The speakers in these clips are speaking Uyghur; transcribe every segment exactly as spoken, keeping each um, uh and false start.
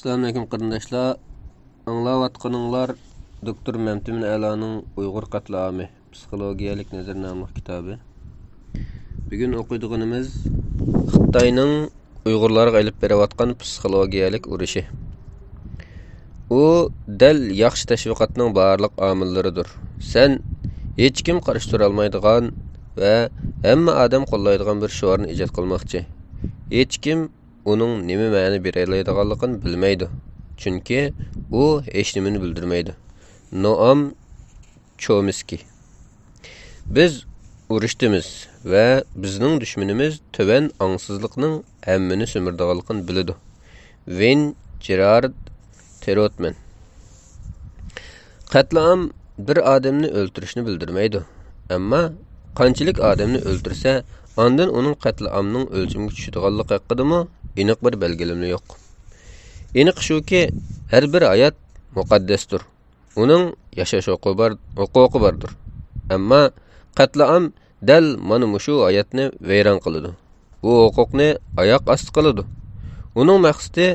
ئەسسالامۇئەلەيكۇم قېرىنداشلار، ئاڭلاۋاتقىنىڭلار دوكتور مەمتىمىن ئەلانىڭ ئۇيغۇر قەتلىئامى، پسىخولوگىيەلىك نەزەر ناملىق كىتابى. بۈگۈن ئوقۇيدىغىنىمىز خىتاينىڭ ئۇيغۇرلارغا ئېلىپ بېرىۋاتقان پسىخولوگىيەلىك ئۇرۇشى. ئۇ دەل ياخشى تەشۋىقاتنىڭ بارلىق ئامىللىرىدۇر. سەن ھېچكىم قارشى تۇرالمايدىغان ۋە ھەممە ئادەم قوللايدىغان بىر شوئارنى ئىجاد قىلماقچى. ھېچكىم ئۇنىڭ نېمە مەنە بېرەلەيدىغانلىقىنى بىلمەيدۇ، چۈنكى ئۇ ھېچنېمىنى بىلدۈرمەيدۇ. نوئام چومسكىي. بىز ئۇرۇشتىمىز ۋە بىزنىڭ دۈشمىنىمىز تۆۋەن ئاڭسىزلىقنىڭ ھەممىنى سۈمۈرىدىغانلىقىنى بىلىدۇ. ۋېن جېرارد تېروتمەن. قەتلىئام بىر ئادەمنى ئۆلتۈرۈشنى بىلدۈرمەيدۇ. ئەمما قانچىلىك ئادەمنى ئۆلتۈرسە، ئاندىن ئۇنىڭ قەتلىئامنىڭ ئۆلچىمىگە چۈشىدىغانلىقى ھەققىدىمۇ ئېنىق بىر بەلگىلىمە يوق. ئېنىقى شۇكى، ھەر بىر ھايات مۇقەددەستۇر. ئۇنىڭ ياشاش ھوقۇقى بار، ھوقۇقى باردۇر. ئەمما قەتلىئام دەل مانا مۇشۇ ھاياتنى ۋەيران قىلىدۇ. بۇ ھوقۇقنى ئاياق ئاستى قىلىدۇ. ئۇنىڭ مەقسىتى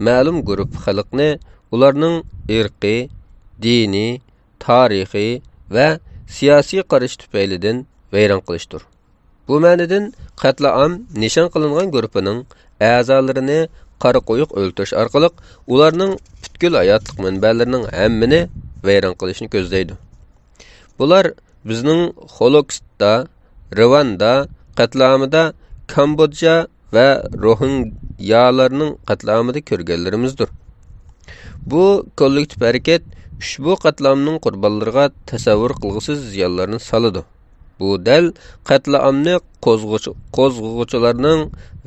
مەلۇم گۇرۇپپا خەلقنى ئۇلارنىڭ ئىرقىي، دىنىي، تارىخىي ۋە سىياسىي قارىشى تۈپەيلىدىن ۋەيران قىلىشتۇر. بۇ مەنىدىن قەتلىئام نىشان قىلىنغان گۇرۇپپىنىڭ ئەزالىرىنى قارا قويۇق ئۆلتۈرۈش ئارقىلىق ئۇلارنىڭ پۈتكۈل ھاياتلىق مەنبەلىرىنىڭ ھەممىنى ۋەيران قىلىشنى كۆزلەيدۇ. بۇلار بىزنىڭ خولوكستدا، رىۋاندا قەتلىئامىدا، كامبودژا ۋە روھىنگيالارنىڭ قەتلىئامىدا كۆرگەنلىرىمىزدۇر. بۇ كوللېكتىپ ھەرىكەت ئۇشبۇ قەتلىئامنىڭ قۇربانلىرىغا تەسەۋۋۇر قىلغۇسىز زىيانلارنى سالىدۇ. بۇ دەل قەتلىئامنى قوزغىغۇچ-، قوزغىغۇچىلارنىڭ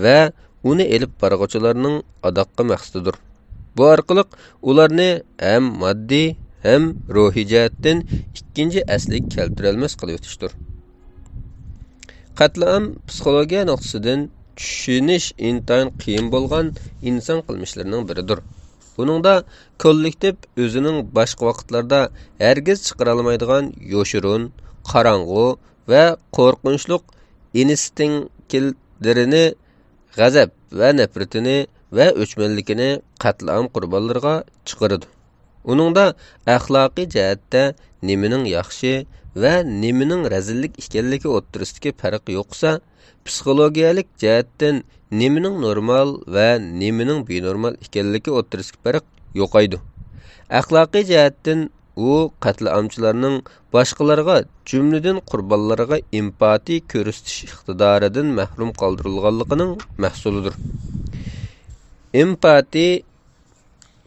ۋە ئۇنى ئېلىپ بارغۇچىلارنىڭ ئاداققى مەقسىتىدۇر. بۇ ئارقىلىق ئۇلارنى ھەم ماددىي، ھەم روھىي جەھەتتىن ئىككىنچى ئەسلىگە كەلتۈرەلمەس قىلىۋېتىشتۇر. قەتلىئام پسىخولوگىيە نۇقتىسىدىن چۈشىنىش ئىنتايىن قىيىن بولغان ئىنسان قىلمىشلىرىنىڭ بىرىدۇر. بۇنىڭدا كوللېكتىپ ئۆزىنىڭ باشقا ۋاقىتلاردا ھەرگىز چىقىرالمايدىغان يوشۇرۇن، قاراڭغۇ ۋە قورقۇنچلۇق ئىنستىنكتلىرىنى، غەزەپ ۋە نەپرىتىنى ۋە ئۆچمەنلىكىنى قەتلىئام قۇربانلىرىغا چىقىرىدۇ. ئۇنىڭدا ئەخلاقىي جەھەتتە نېمىنىڭ ياخشى ۋە نېمىنىڭ رەزىللىك ئىكەنلىكى ئوتتۇرىسىدىكى پەرق يوقىسا، پسىخولوگىيەلىك جەھەتتىن نېمىنىڭ نورمال ۋە نېمىنىڭ بىنورمال ئىكەنلىكى ئوتتۇرىسىدىكى پەرق يوقايدۇ. ئەخلاقىي جەھەتتىن ئۇ قەتلىئامچىلارنىڭ باشقىلارغا، جۈملىدىن قۇربانلارغا ئېمپاتىيە كۆرسىتىش ئىقتىدارىدىن مەھرۇم قالدۇرۇلغانلىقىنىڭ مەھسۇلىدۇر. ئېمپاتىيە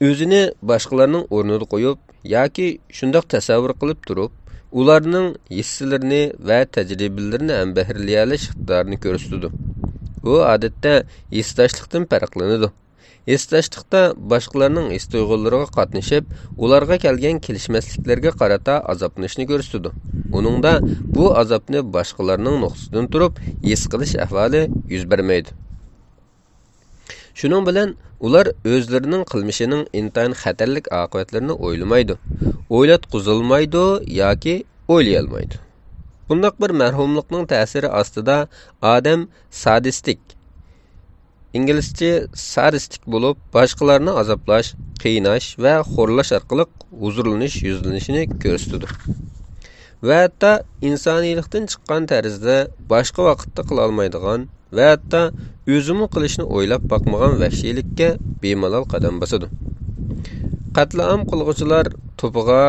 ئۆزىنى باشقىلارنىڭ ئورنىدا قويۇپ ياكى شۇنداق تەسەۋۋۇر قىلىپ تۇرۇپ، ئۇلارنىڭ ھېسسىلىرىنى ۋە تەجرىبىلىرىنى ھەمبەھىرلىيەلەش ئىقتىدارىنى كۆرسىتىدۇ. بۇ ئادەتتە ھېسداشلىقتىن پەرقلىنىدۇ. ھېسداشلىقتا باشقىلارنىڭ ھېس-تۇيغۇلىرىغا قاتنىشىپ، ئۇلارغا كەلگەن كېلىشمەسلىكلەرگە قارىتا ئازابلىنىشنى كۆرسىتىدۇ. ئۇنىڭدا بۇ ئازابنى باشقىلارنىڭ نۇقتىسىدىن تۇرۇپ ھېس قىلىش ئەھۋالى يۈز بەرمەيدۇ. شۇنىڭ بىلەن ئۇلار ئۆزلىرىنىڭ قىلمىشىنىڭ ئىنتايىن خەتەرلىك ئاقىۋەتلىرىنى ئويلىمايدۇ، ئويلاتقۇزۇلمايدۇ ياكى ئويلىيالمايدۇ. بۇنداق بىر مەھرۇملۇقنىڭ تەسىرى ئاستىدا ئادەم سادىستىك، ئىنگلىزچە سادىستىك بولۇپ، باشقىلارنى ئازابلاش، قىيناش ۋە خورلاش ئارقىلىق ھۇزۇرلىنىش يۈزلىنىشىنى كۆرسىتىدۇ. ۋە ھەتتا ئىنسانىيلىقتىن چىققان تەرزدە باشقا ۋاقىتتا قىلالمايدىغان ۋە ھەتتا ئۆزىمۇ قىلىشنى ئويلاپ باقمىغان ۋەھشىيلىككە بىمالال قەدەم باسىدۇ. قەتلىئام قىلغۇچىلار توپىغا،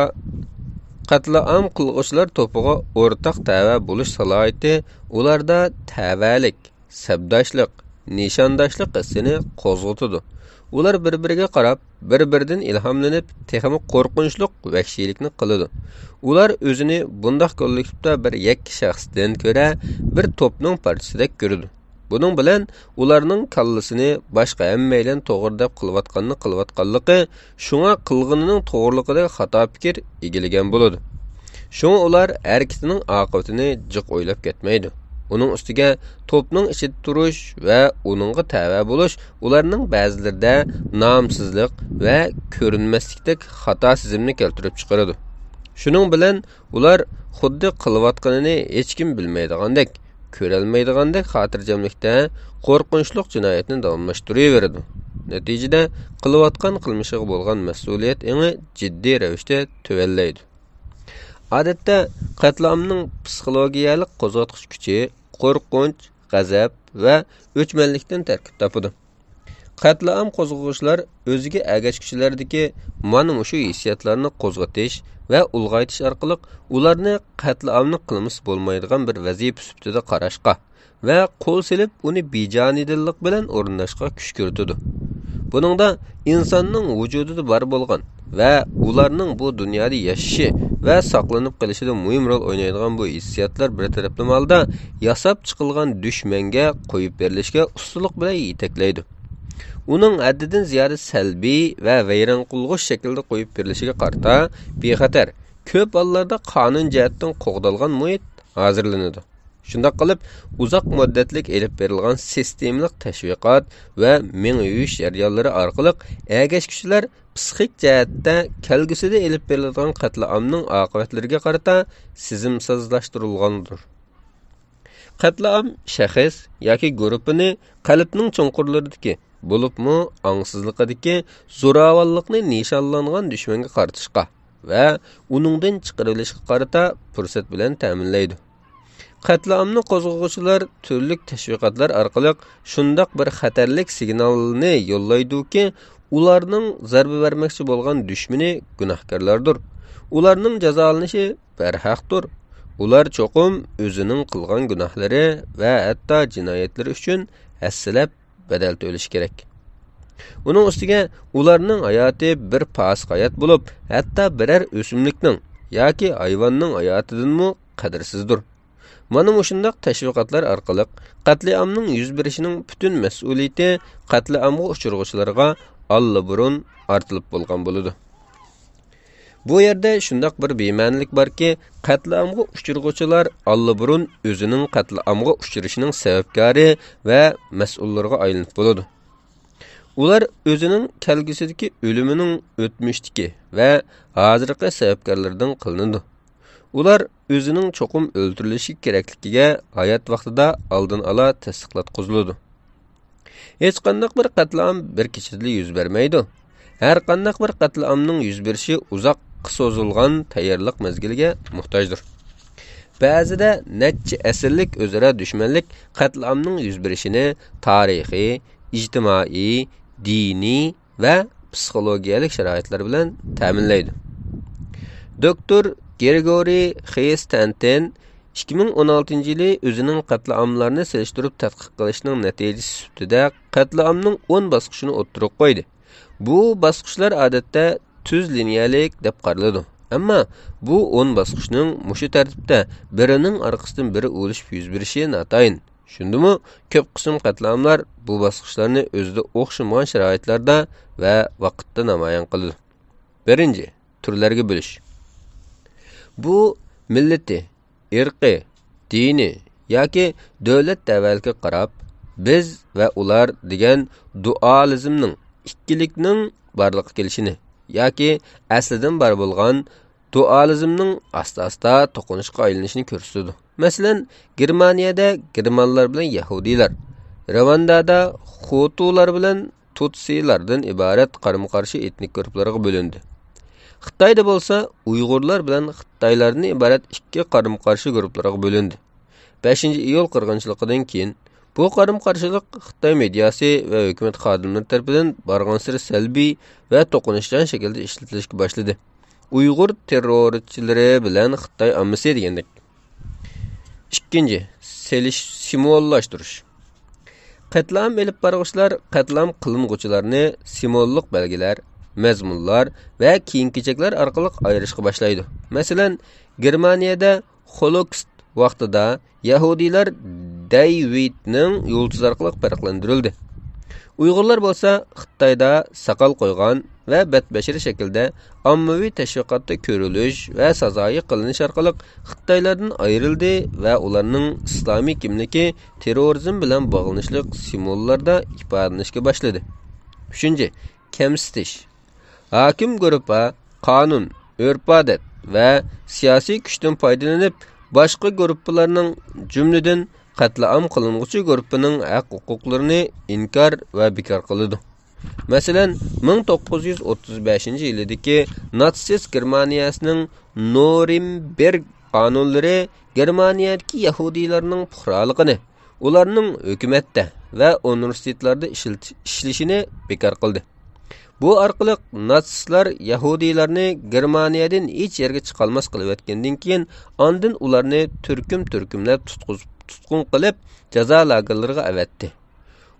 قەتلىئام قىلغۇچىلار توپىغا ئورتاق تەۋە بولۇش سالاھىيىتى ئۇلاردا تەۋەلىك، سەپداشلىق، نىشانداشلىق ھېسسىنى قوزغىتىدۇ. ئۇلار بىر-بىرىگە قاراپ، بىر-بىرىدىن ئىلھاملىنىپ، تېخىمۇ قورقۇنچلۇق ۋەھشىيلىكنى قىلىدۇ. ئۇلار ئۆزىنى بۇنداق كوللېكتىپتا بىر يەككە شەخستىن كۆرە، بىر توپنىڭ پارچىسىدەك كۆرىدۇ. بۇنىڭ بىلەن ئۇلارنىڭ كاللىسىنى باشقا ھەممەيلەن توغرا دەپ قىلىۋاتقاننى قىلىۋاتقانلىقى، شۇڭا قىلغىنىنىڭ توغرىلىقىدەك خاتا پىكىر ئىگىلىگەن بولىدۇ. شۇڭا ئۇلار ھەرىكىتىنىڭ ئاقىۋىتىنى جىق ئويلاپ كەتمەيدۇ. ئۇنىڭ ئۈستىگە توپنىڭ ئىچىدە تۇرۇش ۋە ئۇنىڭغا تەۋە بولۇش ئۇلارنىڭ بەزىلىرىدە نامسىزلىق ۋە كۆرۈنمەسلىكتەك خاتا سېزىمنى كەلتۈرۈپ چىقىرىدۇ. شۇنىڭ بىلەن ئۇلار خۇددى قىلىۋاتقىنىنى ھېچكىم بىلمەيدىغاندەك، كۆرەلمەيدىغاندەك خاتىرجەملىكتە قورقۇنچلۇق جىنايەتنى داۋاملاشتۇرۇۋېرىدۇ. نەتىجىدە، قىلىۋاتقان قىلمىشىغا بولغان مەسئۇلىيەت ئېڭى جىددىي رەۋىشتە تۆۋەنلەيدۇ. ئادەتتە، قەتلىئامنىڭ پسىخولوگىيەلىك قوزغاتقۇچ كۈچى قورقۇنچ، غەزەپ ۋە ئۆچمەنلىكتىن تەركىب تاپىدۇ. قەتلىئام قوزغىغۇچىلار ئۆزىگە ئەگەشكۈچىلەردىكى مانا مۇشۇ ھېسسىياتلارنى قوزغىتىش ۋە ئۇلغايتىش ئارقىلىق ئۇلارنى قەتلىئامنى قىلمىسا بولمايدىغان بىر ۋەزىپە سۈپىتىدە قاراشقا ۋە قول سېلىپ ئۇنى بىجانىدىنلىق بىلەن ئورۇنداشقا كۈچ كۆرسىتىدۇ. بۇنىڭدا ئىنساننىڭ ۋۇجۇدىدا بار بولغان ۋە ئۇلارنىڭ بۇ دۇنيادا ياشىشى ۋە ساقلىنىپ قېلىشىدا مۇھىم رول ئوينايدىغان بۇ ھېسسىياتلار بىر تەرەپلىمە ھالدا ياساپ چىقىلغان دۈشمەنگە قويۇپ بېرىلىشكە ئۇستىلىق بىلەن يېتەكلەيدۇ. ئۇنىڭ ھەددىدىن زىيادە سەلبىي ۋە ۋەيران قىلغۇچ شەكىلدە قويۇپ بېرىلىشىگە قارىتا، بىخەتەر، كۆپ ھاللاردا قانۇن جەھەتتىن قوغدالغان مۇھىت ھازىرلىنىدۇ. شۇنداق قىلىپ، ئۇزاق مۇددەتلىك ئېلىپ بېرىلغان سىستېمىلىق تەشۋىقات ۋە مېڭە يۇيۇش جەريانلىرى ئارقىلىق ئەگەشكۈچىلەر پسىخىك جەھەتتە كەلگۈسىدە ئېلىپ بېرىلىدىغان قەتلىئامنىڭ ئاقىۋەتلىرىگە قارىتا سېزىمسازلاشتۇرۇلغاندۇر. قەتلىئام شەخس ياكى گۇرۇپپىنى قەلبنىڭ چوڭقۇرلىرىدىكى، بولۇپمۇ ئاڭسىزلىقىدىكى زوراۋانلىقنى نىشانلانغان دۈشمەنگە قارىتىشقا ۋە ئۇنىڭدىن چىقىرىۋېلىشقا قارىتا پۇرسەت بىلەن تەمىنلەيدۇ. قەتلىئامنى قوزغىغۇچىلار تۈرلۈك تەشۋىقاتلار ئارقىلىق شۇنداق بىر خەتەرلىك سىگنالنى يوللايدۇكى، ئۇلارنىڭ زەربە بەرمەكچى بولغان دۈشمىنى گۇناھكارلاردۇر. ئۇلارنىڭ جازالىنىشى بەرھەقتۇر. ئۇلار چوقۇم ئۆزىنىڭ قىلغان گۇناھلىرى ۋە ھەتتا جىنايەتلىرى ئۈچۈن ھەسسىلەپ بەدەل تۆلىشى كېرەك. ئۇنىڭ ئۈستىگە ئۇلارنىڭ ھاياتى بىر پاسىق ھايات بولۇپ، ھەتتا بىرەر ئۆسۈملۈكنىڭ ياكى ھايۋاننىڭ ھاياتىدىنمۇ قەدىرسىزدۇر. مانا مۇشۇنداق تەشۋىقاتلار ئارقىلىق قەتلىئامنىڭ يۈز بېرىشىنىڭ پۈتۈن مەسئۇلىيىتى قەتلىئامغا ئۇچرىغۇچىلارغا ئاللىبۇرۇن ئارتىلىپ بولغان بولىدۇ. بۇ يەردە شۇنداق بىر بىمەنىلىك باركى، قەتلىئامغا ئۇچرىغۇچىلار ئاللىبۇرۇن ئۆزىنىڭ قەتلىئامغا ئۇچرىشىنىڭ سەۋەبكارى ۋە مەسئۇللىرىغا ئايلىنىپ بولىدۇ. ئۇلار ئۆزىنىڭ كەلگۈسىدىكى ئۆلۈمىنىڭ ئۆتمۈشتىكى ۋە ھازىرقى سەۋەبكارلىرىدىن قىلىنىدۇ. ئۇلار ئۆزىنىڭ چوقۇم ئۆلتۈرۈلۈشى كېرەكلىكىگە ھايات ۋاقتىدا ئالدىن ئالا تەستىقلاتقۇزۇلىدۇ. ھېچقانداق بىر قەتلىئام بىر كېچىدىلا يۈز بەرمەيدۇ. ھەر قانداق بىر قەتلىئامنىڭ يۈز بېرىشى ئۇزاققا سوزۇلغان تەييارلىق مەزگىلىگە موھتاجدۇر. بەزىدە نەچچە ئەسىرلىك ئۆزئارا دۈشمەنلىك قەتلىئامنىڭ يۈز بېرىشىنى تارىخىي، ئىجتىمائىي، دىنىي ۋە پسىخولوگىيەلىك شارائىتلار بىلەن تەمىنلەيدۇ. دوكتور گرېگورىي خېستەنتىن ئىككى مىڭ ئون ئالتىنچى يىلى ئۆزىنىڭ قەتلىئاملارنى سېلىشتۇرۇپ تەتقىق قىلىشىنىڭ نەتىجىسى سۈپىتىدە قەتلىئامنىڭ ئون باسقۇچىنى ئوتتۇرىغا قويدى. بۇ باسقۇچلار ئادەتتە تۈز لىنىيەلىك دەپ قارىلىدۇ. ئەمما بۇ ئون باسقۇچنىڭ مۇشۇ تەرتىپتە بىرىنىڭ ئارقىسىدىن بىرى ئۇلىشىپ يۈز بېرىشى ناتايىن. شۇندىمۇ كۆپ قىسىم قەتلىئاملار بۇ باسقۇچلارنى ئۆزىدە ئوخشىمىغان شارائىتلاردا ۋە ۋاقىتتا نامايان قىلىدۇ. بىرىنچى، تۈرلەرگە بۆلۈش. بۇ مىللىتى، ئىرقى، دىنى ياكى دۆلەت تەۋەلىكىگە قاراپ، بىز ۋە ئۇلار دېگەن دۇئالىزمنىڭ، ئىككىلىكنىڭ بارلىققا كېلىشىنى ياكى ئەسلىدىن بار بولغان دۇئالىزمنىڭ ئاستا-ئاستا توقۇنۇشقا ئايلىنىشىنى كۆرسىتىدۇ. مەسىلەن، گېرمانىيەدە گېرمانلار بىلەن يەھۇدىيلار، رىۋاندادا خۇتۇلار بىلەن تۇتسىلاردىن ئىبارەت قارىمۇقارشى ئېتنىك گۇرۇپپىلارغا بۆلۈندى. خىتايدا بولسا ئۇيغۇرلار بىلەن خىتايلاردىن ئىبارەت ئىككى قارىمۇقارشى گۇرۇپپىلارغا بۆلۈندى. بەشىنچى ئىيۇل قىرغىنچىلىقىدىن كېيىن، بۇ قارىمۇقارشىلىق خىتاي مېدىياسى ۋە ھۆكۈمەت خادىملىرى تەرىپىدىن بارغانسېرى سەلبىي ۋە توقۇنۇشچان شەكىلدە ئىشلىتىلىشكە باشلىدى. ئۇيغۇر تېررورچىلىرى بىلەن خىتاي ئاممىسى دېگەندەك. ئىككىنچى، سېلىش، سىمۋوللاشتۇرۇش. قەتلىئام ئېلىپ بارغۇچىلار قەتلىئام قىلىنغۇچىلارنى سىمۋوللۇق بەلگىلەر، مەزمۇنلار ۋە كىيىم-كېچەكلەر ئارقىلىق ئايرىشقا باشلايدۇ. مەسىلەن، گېرمانىيەدە خولوكست ۋاقتىدا يەھۇدىيلار دەيۋىدنىڭ يۇلتۇزى ئارقىلىق پەرقلەندۈرۈلدى. ئۇيغۇرلار بولسا خىتايدا ساقال قويغان ۋە بەتبەشىرە شەكىلدە ئاممىۋى تەشۋىقاتتا كۆرۈلۈش ۋە سازايى قىلىنىش ئارقىلىق خىتايلاردىن ئايرىلدى ۋە ئۇلارنىڭ ئىسلامىي كىملىكى تېررورىزم بىلەن باغلىنىشلىق سىمۋوللاردا ئىپادىلىنىشكە باشلىدى. ئۈچىنچى، كەمسىتىش. ھاكىم گۇرۇپپا قانۇن، ئۆرپ-ئادەت ۋە سىياسىي كۈچتىن پايدىلىنىپ، باشقا گۇرۇپپىلارنىڭ، جۈملىدىن قەتلىئام قىلىنغۇچى گۇرۇپپىنىڭ ھەق-ھوقۇقلىرىنى ئىنكار ۋە بىكار قىلىدۇ. مەسىلەن، مىڭ توققۇز يۈز ئوتتۇز بەشىنچى يىلىدىكى ناتسىست گېرمانىيەسىنىڭ نورېمبېرگ قانۇنلىرى گېرمانىيەدىكى يەھۇدىيلارنىڭ پۇقرالىقىنى، ئۇلارنىڭ ھۆكۈمەتتە ۋە ئۇنىۋېرسىتېتلاردا ئىشلىتىش-، ئىشلىشىنى بىكار قىلدى. بۇ ئارقىلىق ناتسىستلار يەھۇدىيلارنى گېرمانىيەدىن ھېچ يەرگە چىقالماس قىلىۋەتكەندىن كېيىن، ئاندىن ئۇلارنى تۈركۈم-تۈركۈملەپ تۇتقۇز-، تۇتقۇن قىلىپ، جازا لاگېرلىرىغا ئەۋەتتى.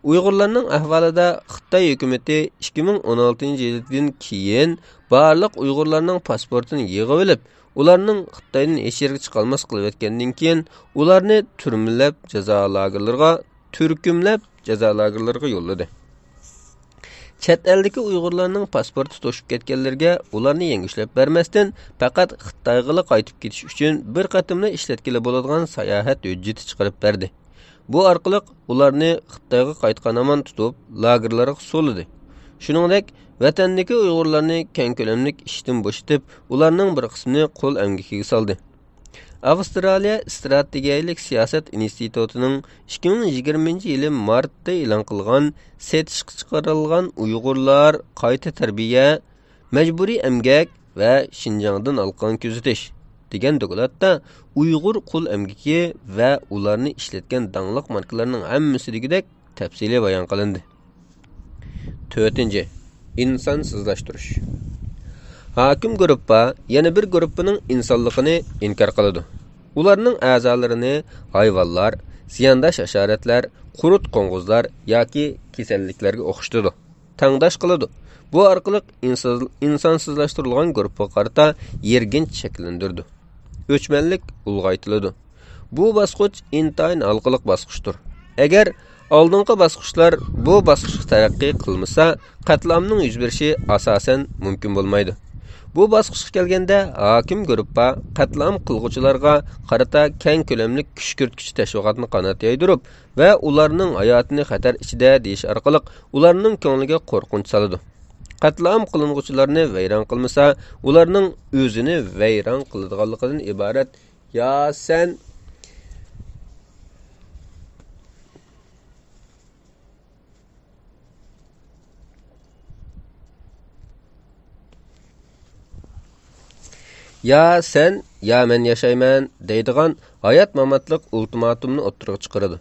ئۇيغۇرلارنىڭ ئەھۋالىدا خىتاي ھۆكۈمىتى ئىككى مىڭ ئون ئالتىنچى يىلدىن كېيىن بارلىق ئۇيغۇرلارنىڭ پاسپورتىنى يىغىۋېلىپ، ئۇلارنىڭ خىتايدىن ھېچ يەرگە چىقالماس قىلىۋەتكەندىن كېيىن، ئۇلارنى تۈرمىلەپ جازا لاگېرلىرىغا، تۈركۈملەپ جازا لاگېرلىرىغا يوللىدى. چەت ئەلدىكى ئۇيغۇرلارنىڭ پاسپورتى توشۇپ كەتكەنلىرىگە ئۇلارنى يەڭگۈشلەپ بەرمەستىن، پەقەت خىتايغىلا قايتىپ كېتىش ئۈچۈن بىر قېتىملا ئىشلەتكىلى بولىدىغان ساياھەت ھۆججىتى چىقىرىپ بەردى. بۇ ئارقىلىق ئۇلارنى خىتايغا قايتقان ھامان تۇتۇپ، لاگېرلارغا سولىدى. شۇنىڭدەك، ۋەتەندىكى ئۇيغۇرلارنى كەڭ كۆلەملىك ئىشتىن بوشىتىپ، ئۇلارنىڭ بىر قىسمىنى قۇل ئەمگىكىگە سالدى. ئاۋسترالىيە ئىستراتېگىيەلىك سىياسەت ئىنستىتۇتىنىڭ ئىككى مىڭ يىگىرمىنچى يىلى مارتتا ئېلان قىلغان سېتىشقا چىقىرىلغان ئۇيغۇرلار قايتا تەربىيە، مەجبۇرىي ئەمگەك ۋە شىنجاڭدىن ھالقىغان كۆزىتىش دېگەن دوكلاتتا ئۇيغۇر قۇل ئەمگىكى ۋە ئۇلارنى ئىشلەتكەن داڭلىق ماركىلارنىڭ ھەممىسى دېگۈدەك تەپسىلىي بايان قىلىندى. تۆتىنچى، ئىنسانسىزلاشتۇرۇش. ھاكىم گۇرۇپپا يەنە بىر گۇرۇپپىنىڭ ئىنسانلىقىنى ئىنكار قىلىدۇ. ئۇلارنىڭ ئەزالىرىنى ھايۋانلار، زىيانداش ھاشاراتلار، قۇرت قوڭغۇزلار ياكى كېسەللىكلەرگە ئوخشىتىدۇ، تەڭداش قىلىدۇ. بۇ ئارقىلىق ئىنسىز-، ئىنسانسىزلاشتۇرۇلغان گۇرۇپپىغا قارىتا يىرگىنچ شەكىللەندۈرىدۇ. ئۆچمەنلىك ئۇلغايتىلىدۇ. بۇ باسقۇچ ئىنتايىن ھالقىلىق باسقۇچتۇر. ئەگەر ئالدىنقى باسقۇچلار بۇ باسقۇچقا تەرەققىي قىلمىسا، قەتلىئامنىڭ يۈز بېرىشى ئاساسەن مۇمكىن بولمايدۇ. بۇ باسقۇچقا كەلگەندە، ھاكىم گۇرۇپپا قەتلىئام قىلغۇچىلارغا قارىتا كەڭ كۆلەملىك كۈشكۈرتكۈچى تەشۋىقاتنى قانات يايدۇرۇپ ۋە ئۇلارنىڭ ھاياتىنى خەتەر ئىچىدە دېيىش ئارقىلىق ئۇلارنىڭ كۆڭلىگە قورقۇنچ سالىدۇ. قەتلىئام قىلىنغۇچىلارنى ۋەيران قىلمىسا، ئۇلارنىڭ ئۆزىنى ۋەيران قىلىدىغانلىقىدىن ئىبارەت. يا سەن، يا سەن، يا مەن ياشايمەن دەيدىغان ھايات-ماماتلىق ئۇلتىماتومنى ئوتتۇرىغا چىقىرىدۇ.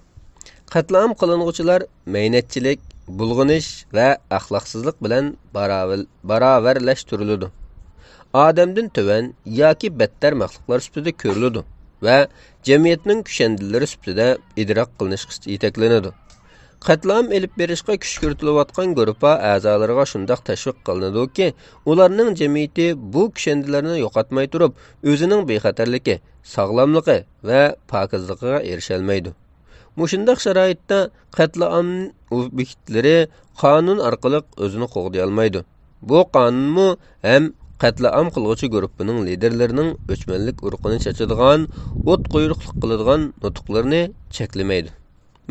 قەتلىئام قىلىنغۇچىلار مەينەتچىلىك، بۇلغىنىش ۋە ئەخلاقسىزلىق بىلەن باراۋەر-، باراۋەرلەشتۈرۈلىدۇ. ئادەمدىن تۆۋەن ياكى بەتتەر مەخلۇقلار سۈپىتىدە كۆرۈلىدۇ ۋە جەمئىيەتنىڭ كۈشەندىلىرى سۈپىتىدە ئىدراك قىلىنىشقا يېتەكلىنىدۇ. قەتلىئام ئېلىپ بېرىشقا كۈشكۈرتۈلۈۋاتقان گۇرۇپپا ئەزالىرىغا شۇنداق تەشۋىق قىلىنىدۇكى، ئۇلارنىڭ جەمئىيىتى بۇ كۈشەندىلەرنى يوقاتماي تۇرۇپ، ئۆزىنىڭ بىخەتەرلىكى، ساغلاملىقى ۋە پاكىزلىقىغا ئېرىشەلمەيدۇ. مۇشۇنداق شارائىتتا قەتلىئام ئوبيېكتلىرى قانۇن ئارقىلىق ئۆزىنى قوغدىيالمايدۇ. بۇ قانۇنمۇ ھەم قەتلىئام قىلغۇچى گۇرۇپپىنىڭ لىدېرلىرىنىڭ ئۆچمەنلىك ئۇرۇقىنى چاچىدىغان، ئوت قۇيرۇقلۇق قىلىدىغان نۇتۇقلىرىنى چەكلىمەيدۇ.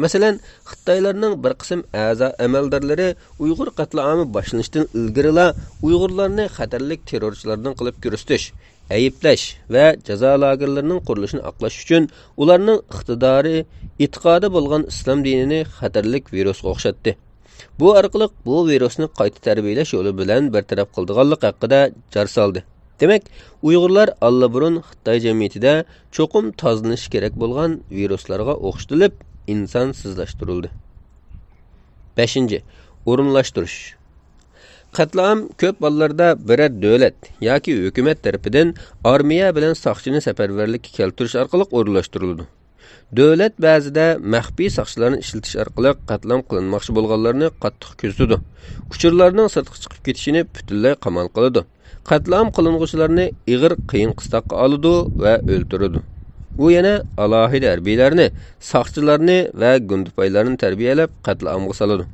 مەسىلەن، خىتايلارنىڭ بىر قىسىم ئەزا ئەمەلدارلىرى ئۇيغۇر قەتلىئامى باشلىنىشتىن ئىلگىرىلا ئۇيغۇرلارنى خەتەرلىك تېررورچىلاردىن قىلىپ كۆرسىتىش، ئەيىبلەش ۋە جازا لاگېرلىرىنىڭ قۇرۇلۇشىنى ئاقلاش ئۈچۈن ئۇلارنىڭ ئىقتىدارى، ئېتىقادى بولغان ئىسلام دىنىنى خەتەرلىك ۋىرۇسقا ئوخشاتتى. بۇ ئارقىلىق بۇ ۋىرۇسنى قايتا تەربىيەلەش يولى بىلەن بىر تەرەپ قىلىدىغانلىق ھەققىدە جار سالدى. دېمەك، ئۇيغۇرلار ئاللىبۇرۇن خىتاي جەمئىيىتىدە چوقۇم تازىلىنىشى كېرەك بولغان ۋىرۇسلارغا ئوخشىتىلىپ، ئىنسانسىزلاشتۇرۇلدى. بەشىنچى، ئورۇنلاشتۇرۇش. قەتلىئام كۆپ ھاللاردا بىرەر دۆلەت ياكى ھۆكۈمەت تەرىپىدىن ئارمىيە بىلەن ساقچىنى سەپەرۋەرلىككە كەلتۈرۈش ئارقىلىق ئورۇنلاشتۇرۇلىدۇ. دۆلەت بەزىدە مەخپىي ساقچىلارنى ئىشلىتىش ئارقىلىق قەتلىئام قىلىنماقچى بولغانلارنى قاتتىق كۆزىتىدۇ. ئۇچۇرلارنىڭ سىرتقا چىقىپ كېتىشىنى پۈتۈنلەي قامال قىلىدۇ. قەتلىئام قىلىنغۇچىلارنى ئېغىر قىيىن قىستاققا ئالىدۇ ۋە ئۆلتۈرىدۇ. ئۇ يەنە ئالاھىدە ھەربىيلەرنى، ساقچىلارنى ۋە گۇندىپايلارنى تەربىيەلەپ قەتلىئامغا سالىدۇ.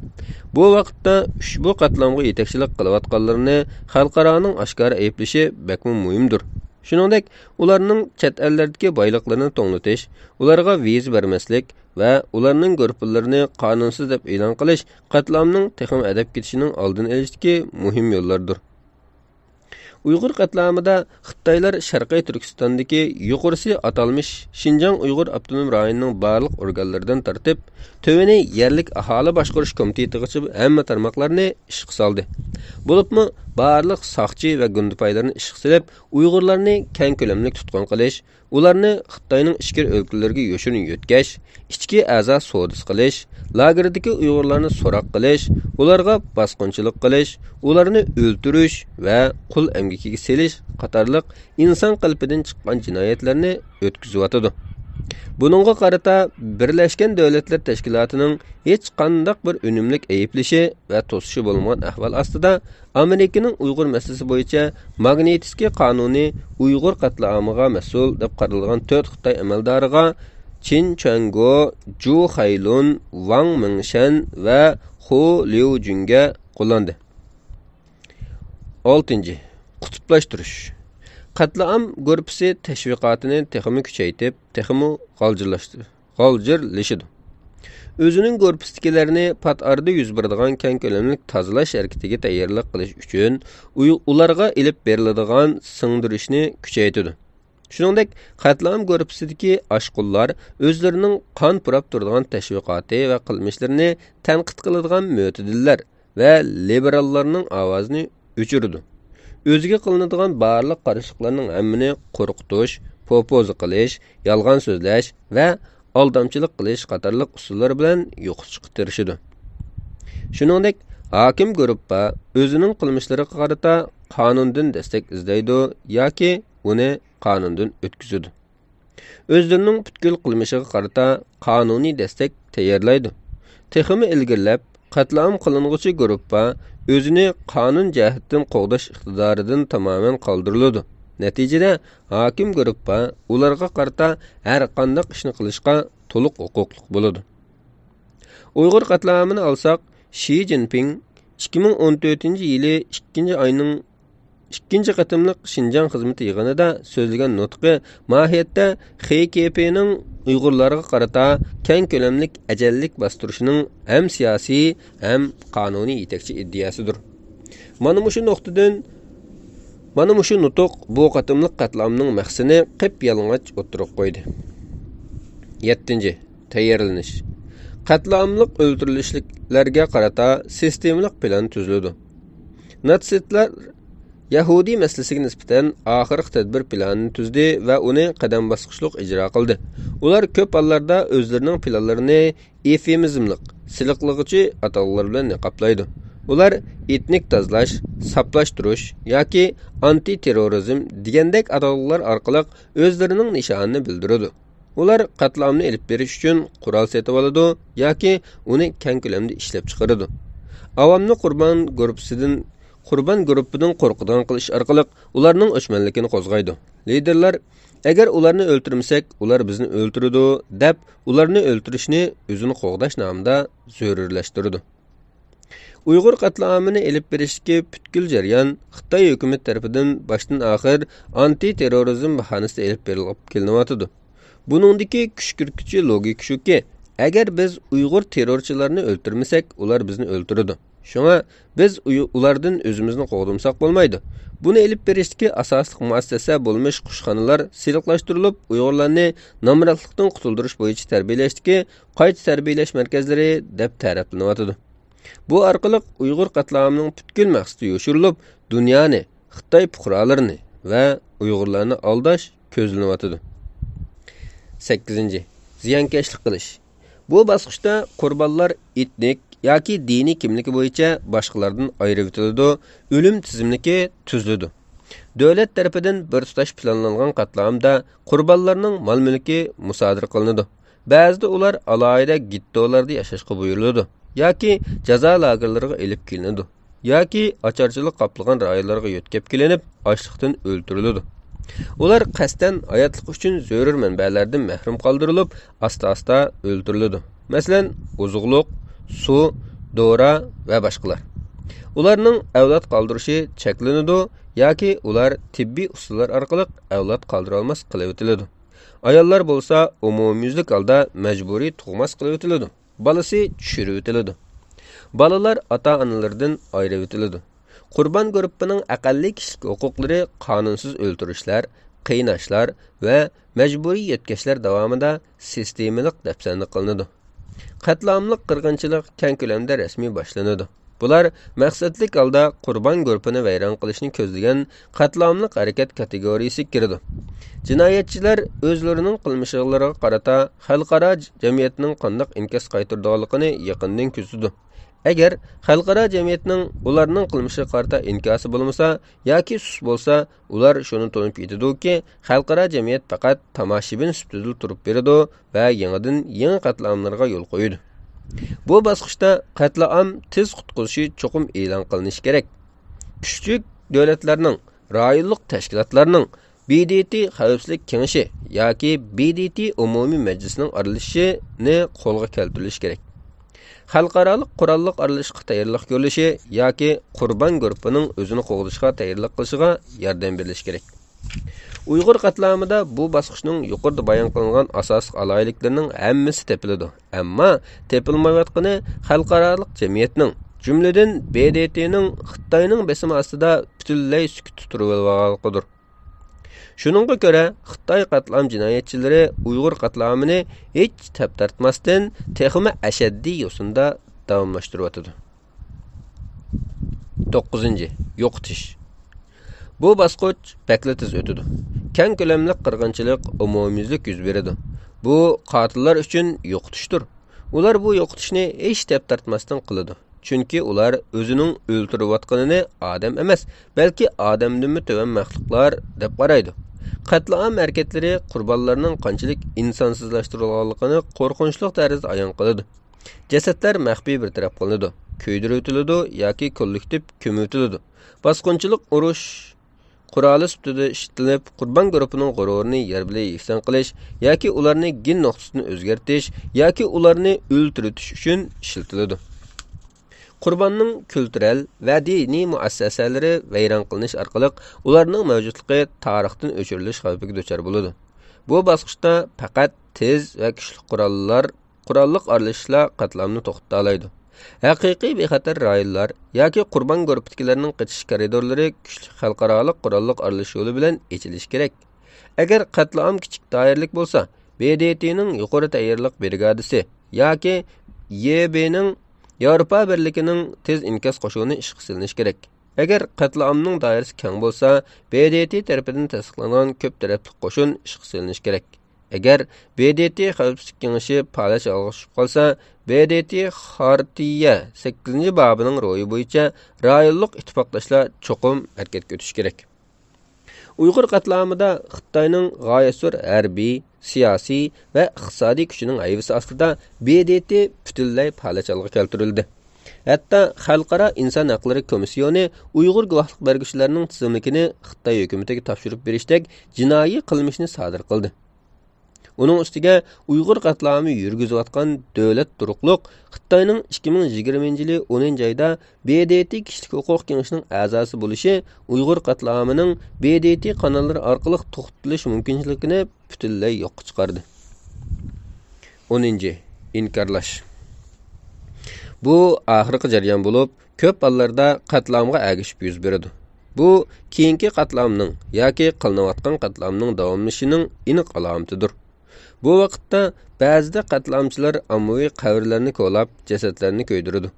بۇ ۋاقىتتا ئۇشبۇ قەتلىئامغا يېتەكچىلىك قىلىۋاتقانلىرىنى خەلقئارانىڭ ئاشكارا ئەيىبلىشى بەكمۇ مۇھىمدۇر. شۇنىڭدەك، ئۇلارنىڭ چەت ئەللەردىكى بايلىقلىرىنى توڭلىتىش، ئۇلارغا ۋىزا بەرمەسلىك ۋە ئۇلارنىڭ گۇرۇپپىلىرىنى قانۇنسىز دەپ ئېلان قىلىش قەتلىئامنىڭ تېخىمۇ ئەدەپ كېتىشىنىڭ ئالدىنى ئېلىشتىكى مۇھىم يوللاردۇر. ئۇيغۇر قەتلىئامىدا خىتايلار شەرقىي تۈركىستاندىكى يۇقىرىسى ئاتالمىش شىنجاڭ ئۇيغۇر ئاپتونوم رايونىنىڭ بارلىق ئورگانلىرىدىن تارتىپ، تۆۋىنى يەرلىك ئاھالە باشقۇرۇش كومىتېتىغىچە ھەممە تارماقلارنى ئىشقا سالدى. بولۇپمۇ بارلىق ساقچى ۋە گۇندىپايلارنى ئىشقا سېلىپ، ئۇيغۇرلارنى كەڭ كۆلەملىك تۇتقۇن قىلىش، ئۇلارنى خىتاينىڭ ئىچكىرى ئۆلكىلىرىگە يوشۇرۇن يۆتكەش، ئىچكى ئەزا سودىسى قىلىش، لاگېردىكى ئۇيغۇرلارنى سوراق قىلىش، ئۇلارغا باسقۇنچىلىق قىلىش، ئۇلارنى ئۆلتۈرۈش ۋە قۇل ئەمگىكىگە سېلىش قاتارلىق ئىنسان قېلىپىدىن چىققان جىنايەتلەرنى ئۆتكۈزۈۋاتىدۇ. بۇنىڭغا قارىتا بىرلەشكەن دۆلەتلەر تەشكىلاتىنىڭ ھېچقانداق بىر ئۈنۈملۈك ئەيىبلىشى ۋە توسۇشى بولمىغان ئەھۋال ئاستىدا، ئامېرىكىنىڭ ئۇيغۇر مەسىلىسى بويىچە ماگنىتسكىي قانۇنى ئۇيغۇر قەتلىئامىغا مەسئۇل دەپ قارىلىدىغان تۆت خىتاي ئەمەلدارىغا، چىن چۈەنگو، جۇ خەيلۇن، ۋاڭ مىڭشەن ۋە خۇ ليۇجۈنگە قوللاندى. ئالتىنچى، قۇتۇپلاشتۇرۇش. قەتلىئام گۇرۇپپىسى تەشۋىقاتىنى تېخىمۇ كۈچەيتىپ، تېخىمۇ غالجىرلاشتى-، غالجىرلىشىدۇ. ئۆزىنىڭ گۇرۇپپىسىدىكىلەرنى پات ئارىدا يۈز بېرىدىغان كەڭ كۆلەملىك تازىلاش ھەرىكىتىگە تەييارلىق قىلىش ئۈچۈن، ئۇي-، ئۇلارغا ئېلىپ بېرىلىدىغان سىڭدۈرۈشنى كۈچەيتىدۇ. شۇنىڭدەك، قەتلىئام گۇرۇپپىسىدىكى ئاشقۇنلار ئۆزلىرىنىڭ قان پۇراپ تۇرىدىغان تەشۋىقاتى ۋە قىلمىشلىرىنى تەنقىد قىلىدىغان مۆتىدىللەر ۋە لىبېراللارنىڭ ئاۋازىنى ئۆچۈرىدۇ. ئۆزىگە قىلىنىدىغان بارلىق قارشىلىقلارنىڭ ھەممىنى قورقۇتۇش، پوپوزا قىلىش، يالغان سۆزلەش ۋە ئالدامچىلىق قىلىش قاتارلىق ئۇسۇللار بىلەن يوقىتىشقا تىرىشىدۇ. شۇنىڭدەك، ھاكىم گۇرۇپپا ئۆزىنىڭ قىلمىشلىرىغا قارىتا قانۇندىن دەستەك ئىزدەيدۇ ياكى ئۇنى قانۇندىن ئۆتكۈزىدۇ. ئۆزلىرىنىڭ پۈتكۈل قىلمىشىغا قارىتا قانۇنىي دەستەك تەييارلايدۇ. تېخىمۇ ئىلگىرىلەپ، قەتلىئام قىلىنغۇچى گۇرۇپپا ئۆزىنى قانۇن جەھەتتىن قوغداش ئىقتىدارىدىن تامامەن قالدۇرۇلىدۇ. نەتىجىدە، ھاكىم گۇرۇپپا ئۇلارغا قارىتا ھەر قانداق ئىشنى قىلىشقا تولۇق ھوقۇقلۇق بولىدۇ. ئۇيغۇر قەتلىئامىنى ئالساق، شى جىنپىڭ ئىككى مىڭ ئون تۆتىنچى يىلى ئىككىنچى ئاينىڭ ئىككىنچى قېتىملىق شىنجاڭ خىزمىتى يىغىنىدا سۆزلىگەن نۇتقى ماھىيەتتە خې كې پېنىڭ ئۇيغۇرلارغا قارىتا كەڭ كۆلەملىك ئەجەللىك باستۇرۇشىنىڭ ھەم سىياسىي، ھەم قانۇنىي يېتەكچى ئىدىيەسىدۇر. مانا مۇشۇ نۇقتىدىن، مانا مۇشۇ نۇتۇق بۇ قېتىملىق قەتلىئامنىڭ مەقسىتىنى قىپيالىڭاچ ئوتتۇرىغا قويدى. يەتتىنچى، تەييارلىنىش. قەتلىئاملىق ئۆلتۈرۈلۈشلەرگە قارىتا سىستېمىلىق پىلان تۈزۈلىدۇ. ناتسىستلار يەھۇدىي مەسىلىسىگە نىسبەتەن ئاخىرقى تەدبىر پىلانىنى تۈزدى ۋە ئۇنى قەدەم باسقۇچلۇق ئىجرا قىلدى. ئۇلار كۆپ ھاللاردا ئۆزلىرىنىڭ پىلانلىرىنى ئېفېمىزملىق، سىلىقلىغۇچى ئاتالغۇلار بىلەن نىقابلايدۇ. ئۇلار ئېتنىك تازىلاش، ساپلاشتۇرۇش ياكى ئانتى تېررورىزم دېگەندەك ئاتالغۇلار ئارقىلىق ئۆزلىرىنىڭ نىشانىنى بىلدۈرىدۇ. ئۇلار قەتلىئامنى ئېلىپ بېرىش ئۈچۈن قورال سېتىۋالىدۇ ياكى ئۇنى كەڭ كۆلەمدە ئىشلەپچىقىرىدۇ. ئاۋامنى قۇربان گۇرۇپپىسىدىن، قۇربان گۇرۇپپىدىن قورقىدىغان قىلىش ئارقىلىق ئۇلارنىڭ ئۆچمەنلىكىنى قوزغايدۇ. لىدېرلار، ئەگەر ئۇلارنى ئۆلتۈرمىسەك، ئۇلار بىزنى ئۆلتۈرىدۇ، دەپ، ئۇلارنى ئۆلتۈرۈشنى ئۆزىنى قوغداش نامىدا زۆرۈرلەشتۈرىدۇ. ئۇيغۇر قەتلىئامىنى ئېلىپ بېرىشتىكى پۈتكۈل جەريان خىتاي ھۆكۈمىتى تەرىپىدىن باشتىن ئاخىر ئانتى تېررورىزم باھانىسىدا ئېلىپ بېرىلىپ كېلىنىۋاتىدۇ. بۇنىڭدىكى كۈشكۈرتكۈچى لوگىكا شۇكى، ئەگەر بىز ئۇيغۇر تېررورچىلارنى ئۆلتۈرمىسەك، ئۇلار بىزنى ئۆلتۈرىدۇ. شۇڭا بىز ئۇي-، ئۇلاردىن ئۆزىمىزنى قوغدىمىساق بولمايدۇ. بۇنى ئېلىپ بېرىشتىكى ئاساسلىق مۇئەسسەسە بولمىش قۇشخانىلار سىلىقلاشتۇرۇلۇپ، ئۇيغۇرلارنى نامراتلىقتىن قۇتۇلدۇرۇش بويىچە تەربىيەلەشتىكى قايتا تەربىيەلەش مەركەزلىرى دەپ تەرىپلىنىۋاتىدۇ. بۇ ئارقىلىق ئۇيغۇر قەتلىئامىنىڭ پۈتكۈل مەقسىتى يوشۇرۇلۇپ، دۇنيانى، خىتاي پۇقرالىرىنى ۋە ئۇيغۇرلارنى ئالداش كۆزلىنىۋاتىدۇ. سەككىزىنچى، زىيانكەشلىك قىلىش. بۇ باسقۇچتا قۇربانلار ئېتنىك ياكى دىنىي كىملىكى بويىچە باشقىلاردىن ئايرىۋېتىلىدۇ، ئۆلۈم تىزىملىكى تۈزۈلىدۇ. دۆلەت تەرىپىدىن بىر تۇتاش پىلانلانغان قاتلامدا قۇربانلارنىڭ مال-مۈلكى مۇسادىرە قىلىنىدۇ. بەزىدە ئۇلار ئالاھىدە گېتتولاردا ياشاشقا بۇيرۇلىدۇ ياكى جازا لاگېرلىرىغا ئېلىپ كېلىنىدۇ ياكى ئاچارچىلىق قاپلىغان رايونلارغا يۆتكەپ كېلىنىپ، ئاچلىقتىن ئۆلتۈرۈلىدۇ. ئۇلار قەستەن ھاياتلىق ئۈچۈن زۆرۈر مەنبەلەردىن مەھرۇم قالدۇرۇلۇپ، ئاستا-ئاستا ئۆلتۈرۈلىدۇ. مەسىلەن، ئوزۇقلۇق، سۇ، دورا ۋە باشقىلار. ئۇلارنىڭ ئەۋلاد قالدۇرۇشى چەكلىنىدۇ ياكى ئۇلار تېببىي ئۇسۇللار ئارقىلىق ئەۋلاد قالدۇرالماس قىلىۋېتىلىدۇ. ئاياللار بولسا ئومۇميۈزلۈك ھالدا مەجبۇرىي تۇغماس قىلىۋېتىلىدۇ. بالىسى چۈشۈرۈۋېتىلىدۇ. بالىلار ئاتا-ئانىلىرىدىن ئايرىۋېتىلىدۇ. قۇربان گۇرۇپپىنىڭ ئەقەللىي كىشىلىك ھوقۇقلىرى قانۇنسىز ئۆلتۈرۈشلەر، قىيناشلار ۋە مەجبۇرىي يۆتكەشلەر داۋامىدا سىستېمىلىق دەپسەندە قىلىنىدۇ. قەتلىئاملىق قىرغىنچىلىق كەڭ كۆلەمدە رەسمىي باشلىنىدۇ. بۇلار مەقسەتلىك ھالدا قۇربان گۇرۇپپىنى ۋەيران قىلىشنى كۆزلىگەن قەتلىئاملىق ھەرىكەت كاتېگورىيىسىگە كىرىدۇ. جىنايەتچىلەر ئۆزلىرىنىڭ قىلمىشلىرىغا قارىتا خەلقئارا جەمئىيەتنىڭ قانداق ئىنكاس قايتۇرىدىغانلىقىنى يېقىندىن كۆزىتىدۇ. ئەگەر خەلقئارا جەمئىيەتنىڭ ئۇلارنىڭ قىلمىشىغا قارىتا ئىنكاسى بولمىسا ياكى سۇس بولسا، ئۇلار شۇنى تونۇپ يېتىدۇكى، خەلقئارا جەمئىيەت پەقەت تاماشىبىن سۈپىتىدىلا تۇرۇپ بېرىدۇ ۋە يېڭىدىن يېڭى قەتلىئاملارغا يول قويىدۇ. بۇ باسقۇچتا قەتلىئام تېز قۇتقۇزۇشى چوقۇم ئېلان قىلىنىشى كېرەك. كۈچلۈك دۆلەتلەرنىڭ، رايونلۇق تەشكىلاتلارنىڭ، ب د ت خەۋپسىزلىك كېڭىشى ياكى ب د ت ئومۇمىي مەجلىسىنىڭ ئارىلىشىشىنى قولغا كەلتۈرۈلۈشى كېرەك. خەلقئارالىق قوراللىق ئارىلىشىشقا تەييارلىق كۆرۈلۈشى ياكى قۇربان گۇرۇپپىنىڭ ئۆزىنى قوغدىشىغا تەييارلىق قىلىشىغا ياردەم بېرىلىشى كېرەك. ئۇيغۇر قەتلىئامىدا بۇ باسقۇچنىڭ يۇقىرىدا بايان قىلىنغان ئاساسلىق ئالاھىدىلىكلىرىنىڭ ھەممىسى تېپىلىدۇ. ئەمما تېپىلمايۋاتقىنى خەلقئارالىق جەمئىيەتنىڭ، جۈملىدىن ب د ت نىڭ خىتاينىڭ بېسىمى ئاستىدا پۈتۈنلەي سۈكۈتتە تۇرۇۋېلىۋالغانلىقىدۇر. شۇنىڭغا كۆرە، خىتاي قەتلىئام جىنايەتچىلىرى ئۇيغۇر قەتلىئامىنى ھېچ تەپ تارتماستىن، تېخىمۇ ئەشەددىي يوسۇندا داۋاملاشتۇرۇۋاتىدۇ. توققۇزىنچى، يوقىتىش. بۇ باسقۇچ بەكلا تېز ئۆتىدۇ. كەڭ كۆلەملىك قىرغىنچىلىق ئومۇميۈزلۈك يۈز بېرىدۇ. بۇ قاتىللار ئۈچۈن يوقىتىشتۇر. ئۇلار بۇ يوقىتىشنى ھېچ تەپ تارتماستىن قىلىدۇ. چۈنكى ئۇلار ئۆزىنىڭ ئۆلتۈرۈۋاتقىنىنى ئادەم ئەمەس، بەلكى ئادەمدىنمۇ تۆۋەن مەخلۇقلار دەپ قارايدۇ. قەتلىئام ھەرىكەتلىرى قۇربانلارنىڭ قانچىلىك ئىنسانسىزلاشتۇرۇلغانلىقىنى قورقۇنچلۇق دەرىجىدە ئايان قىلىدۇ. جەسەتلەر مەخپىي بىر تەرەپ قىلىنىدۇ، كۆيدۈرۈۋېتىلىدۇ ياكى كوللېكتىپ كۆمۈۋېتىلىدۇ. باسقۇنچىلىق ئۇرۇش قورالى سۈپىتىدە ئىشلىتىلىپ، قۇربان گۇرۇپپىنىڭ غۇرۇرىنى يەر بىلەن يەكسان قىلىش ياكى ئۇلارنى گېن نۇقتىسىدىن ئۆزگەرتىش ياكى ئۇلارنى ئۆلتۈرۈۋېتىش ئۈچۈن ئىشلىتىلىدۇ. قۇرباننىڭ كۈلتۈرەل ۋە دىنىي مۇئەسسەسەلىرى ۋەيران قىلىنىش ئارقىلىق ئۇلارنىڭ مەۋجۇتلۇقى تارىختىن ئۆچۈرۈلۈش خەۋپىگە دۇچار بولىدۇ. بۇ باسقۇچتا پەقەت تېز ۋە كۈچلۈك قوراللار، قوراللىق ئارىلىشىشلار قەتلىئامنى توختىتالايدۇ. ھەقىقىي بىخەتەر رايونلار ياكى قۇربان گۇرۇپپىدىكىلەرنىڭ قېچىش كارىدورلىرى كۈچلۈك خەلقئارالىق قوراللىق ئارىلىشىش يولى بىلەن ئېچىلىشى كېرەك. ئەگەر قەتلىئام كىچىك دائىرىلىك بولسا، ب د ت نىڭ يۇقىرى تەييارلىق برىگادىسى ياكى ي ب نىڭ، ياۋروپا بىرلىكىنىڭ تېز ئىنكاس قوشۇنى ئىشقا سېلىنىشى كېرەك. ئەگەر قەتلىئامنىڭ دائىرىسى كەڭ بولسا، ب د ت تەرىپىدىن تەستىقلانغان كۆپ تەرەپلىك قوشۇن ئىشقا سېلىنىشى كېرەك. ئەگەر ب د ت خەۋپسىزلىك كېڭىشى پالەچ ھالغا چۈشۈپ قالسا، ب د ت خارتىيە سەككىزىنچى بابىنىڭ روھى بويىچە رايونلۇق ئىتتىپاقداشلار چوقۇم ھەرىكەتكە ئۆتۈشى كېرەك. ئۇيغۇر قەتلىئامىدا خىتاينىڭ غايەت زور ھەربىي، سىياسىي ۋە ئىقتىسادىي كۈچىنىڭ ھەيۋىسى ئاستىدا ب د ت پۈتۈنلەي پالەچ ھالغا كەلتۈرۈلدى. ھەتتا خەلقئارا ئىنسان ھەقلىرى كومىسسىيونى ئۇيغۇر گۇۋاھلىق بەرگۈچىلەرنىڭ تىزىملىكىنى خىتاي ھۆكۈمىتىگە تاپشۇرۇپ بېرىشتەك جىنايى قىلمىشنى سادىر قىلدى. ئۇنىڭ ئۈستىگە ئۇيغۇر قەتلىئامى يۈرگۈزۈۋاتقان دۆلەت تۇرۇقلۇق خىتاينىڭ ئىككى مىڭ يىگىرمىنچى يىلى ئونىنچى ئايدا ب د ت كىشىلىك ھوقۇق كېڭىشىنىڭ ئەزاسى بولۇشى ئۇيغۇر قەتلىئامىنىڭ ب د ت قاناللىرى ئارقىلىق توختىتىلىش مۇمكىنچىلىكىنى پۈتۈنلەي يوققا چىقاردى. ئونىنچى، ئىنكارلاش. بۇ ئاخىرقى جەريان بولۇپ، كۆپ ھاللاردا قەتلىئامغا ئەگىشىپ يۈز بېرىدۇ. بۇ كېيىنكى قەتلىئامنىڭ ياكى قىلىنىۋاتقان قەتلىئامنىڭ داۋاملىشىشىنىڭ ئېنىق ئالامىتىدۇر. بۇ ۋاقىتتا بەزىدە قەتلىئامچىلار ئاممىۋى قەبرىلەرنى كولاپ، جەسەتلەرنى كۆيدۈرىدۇ.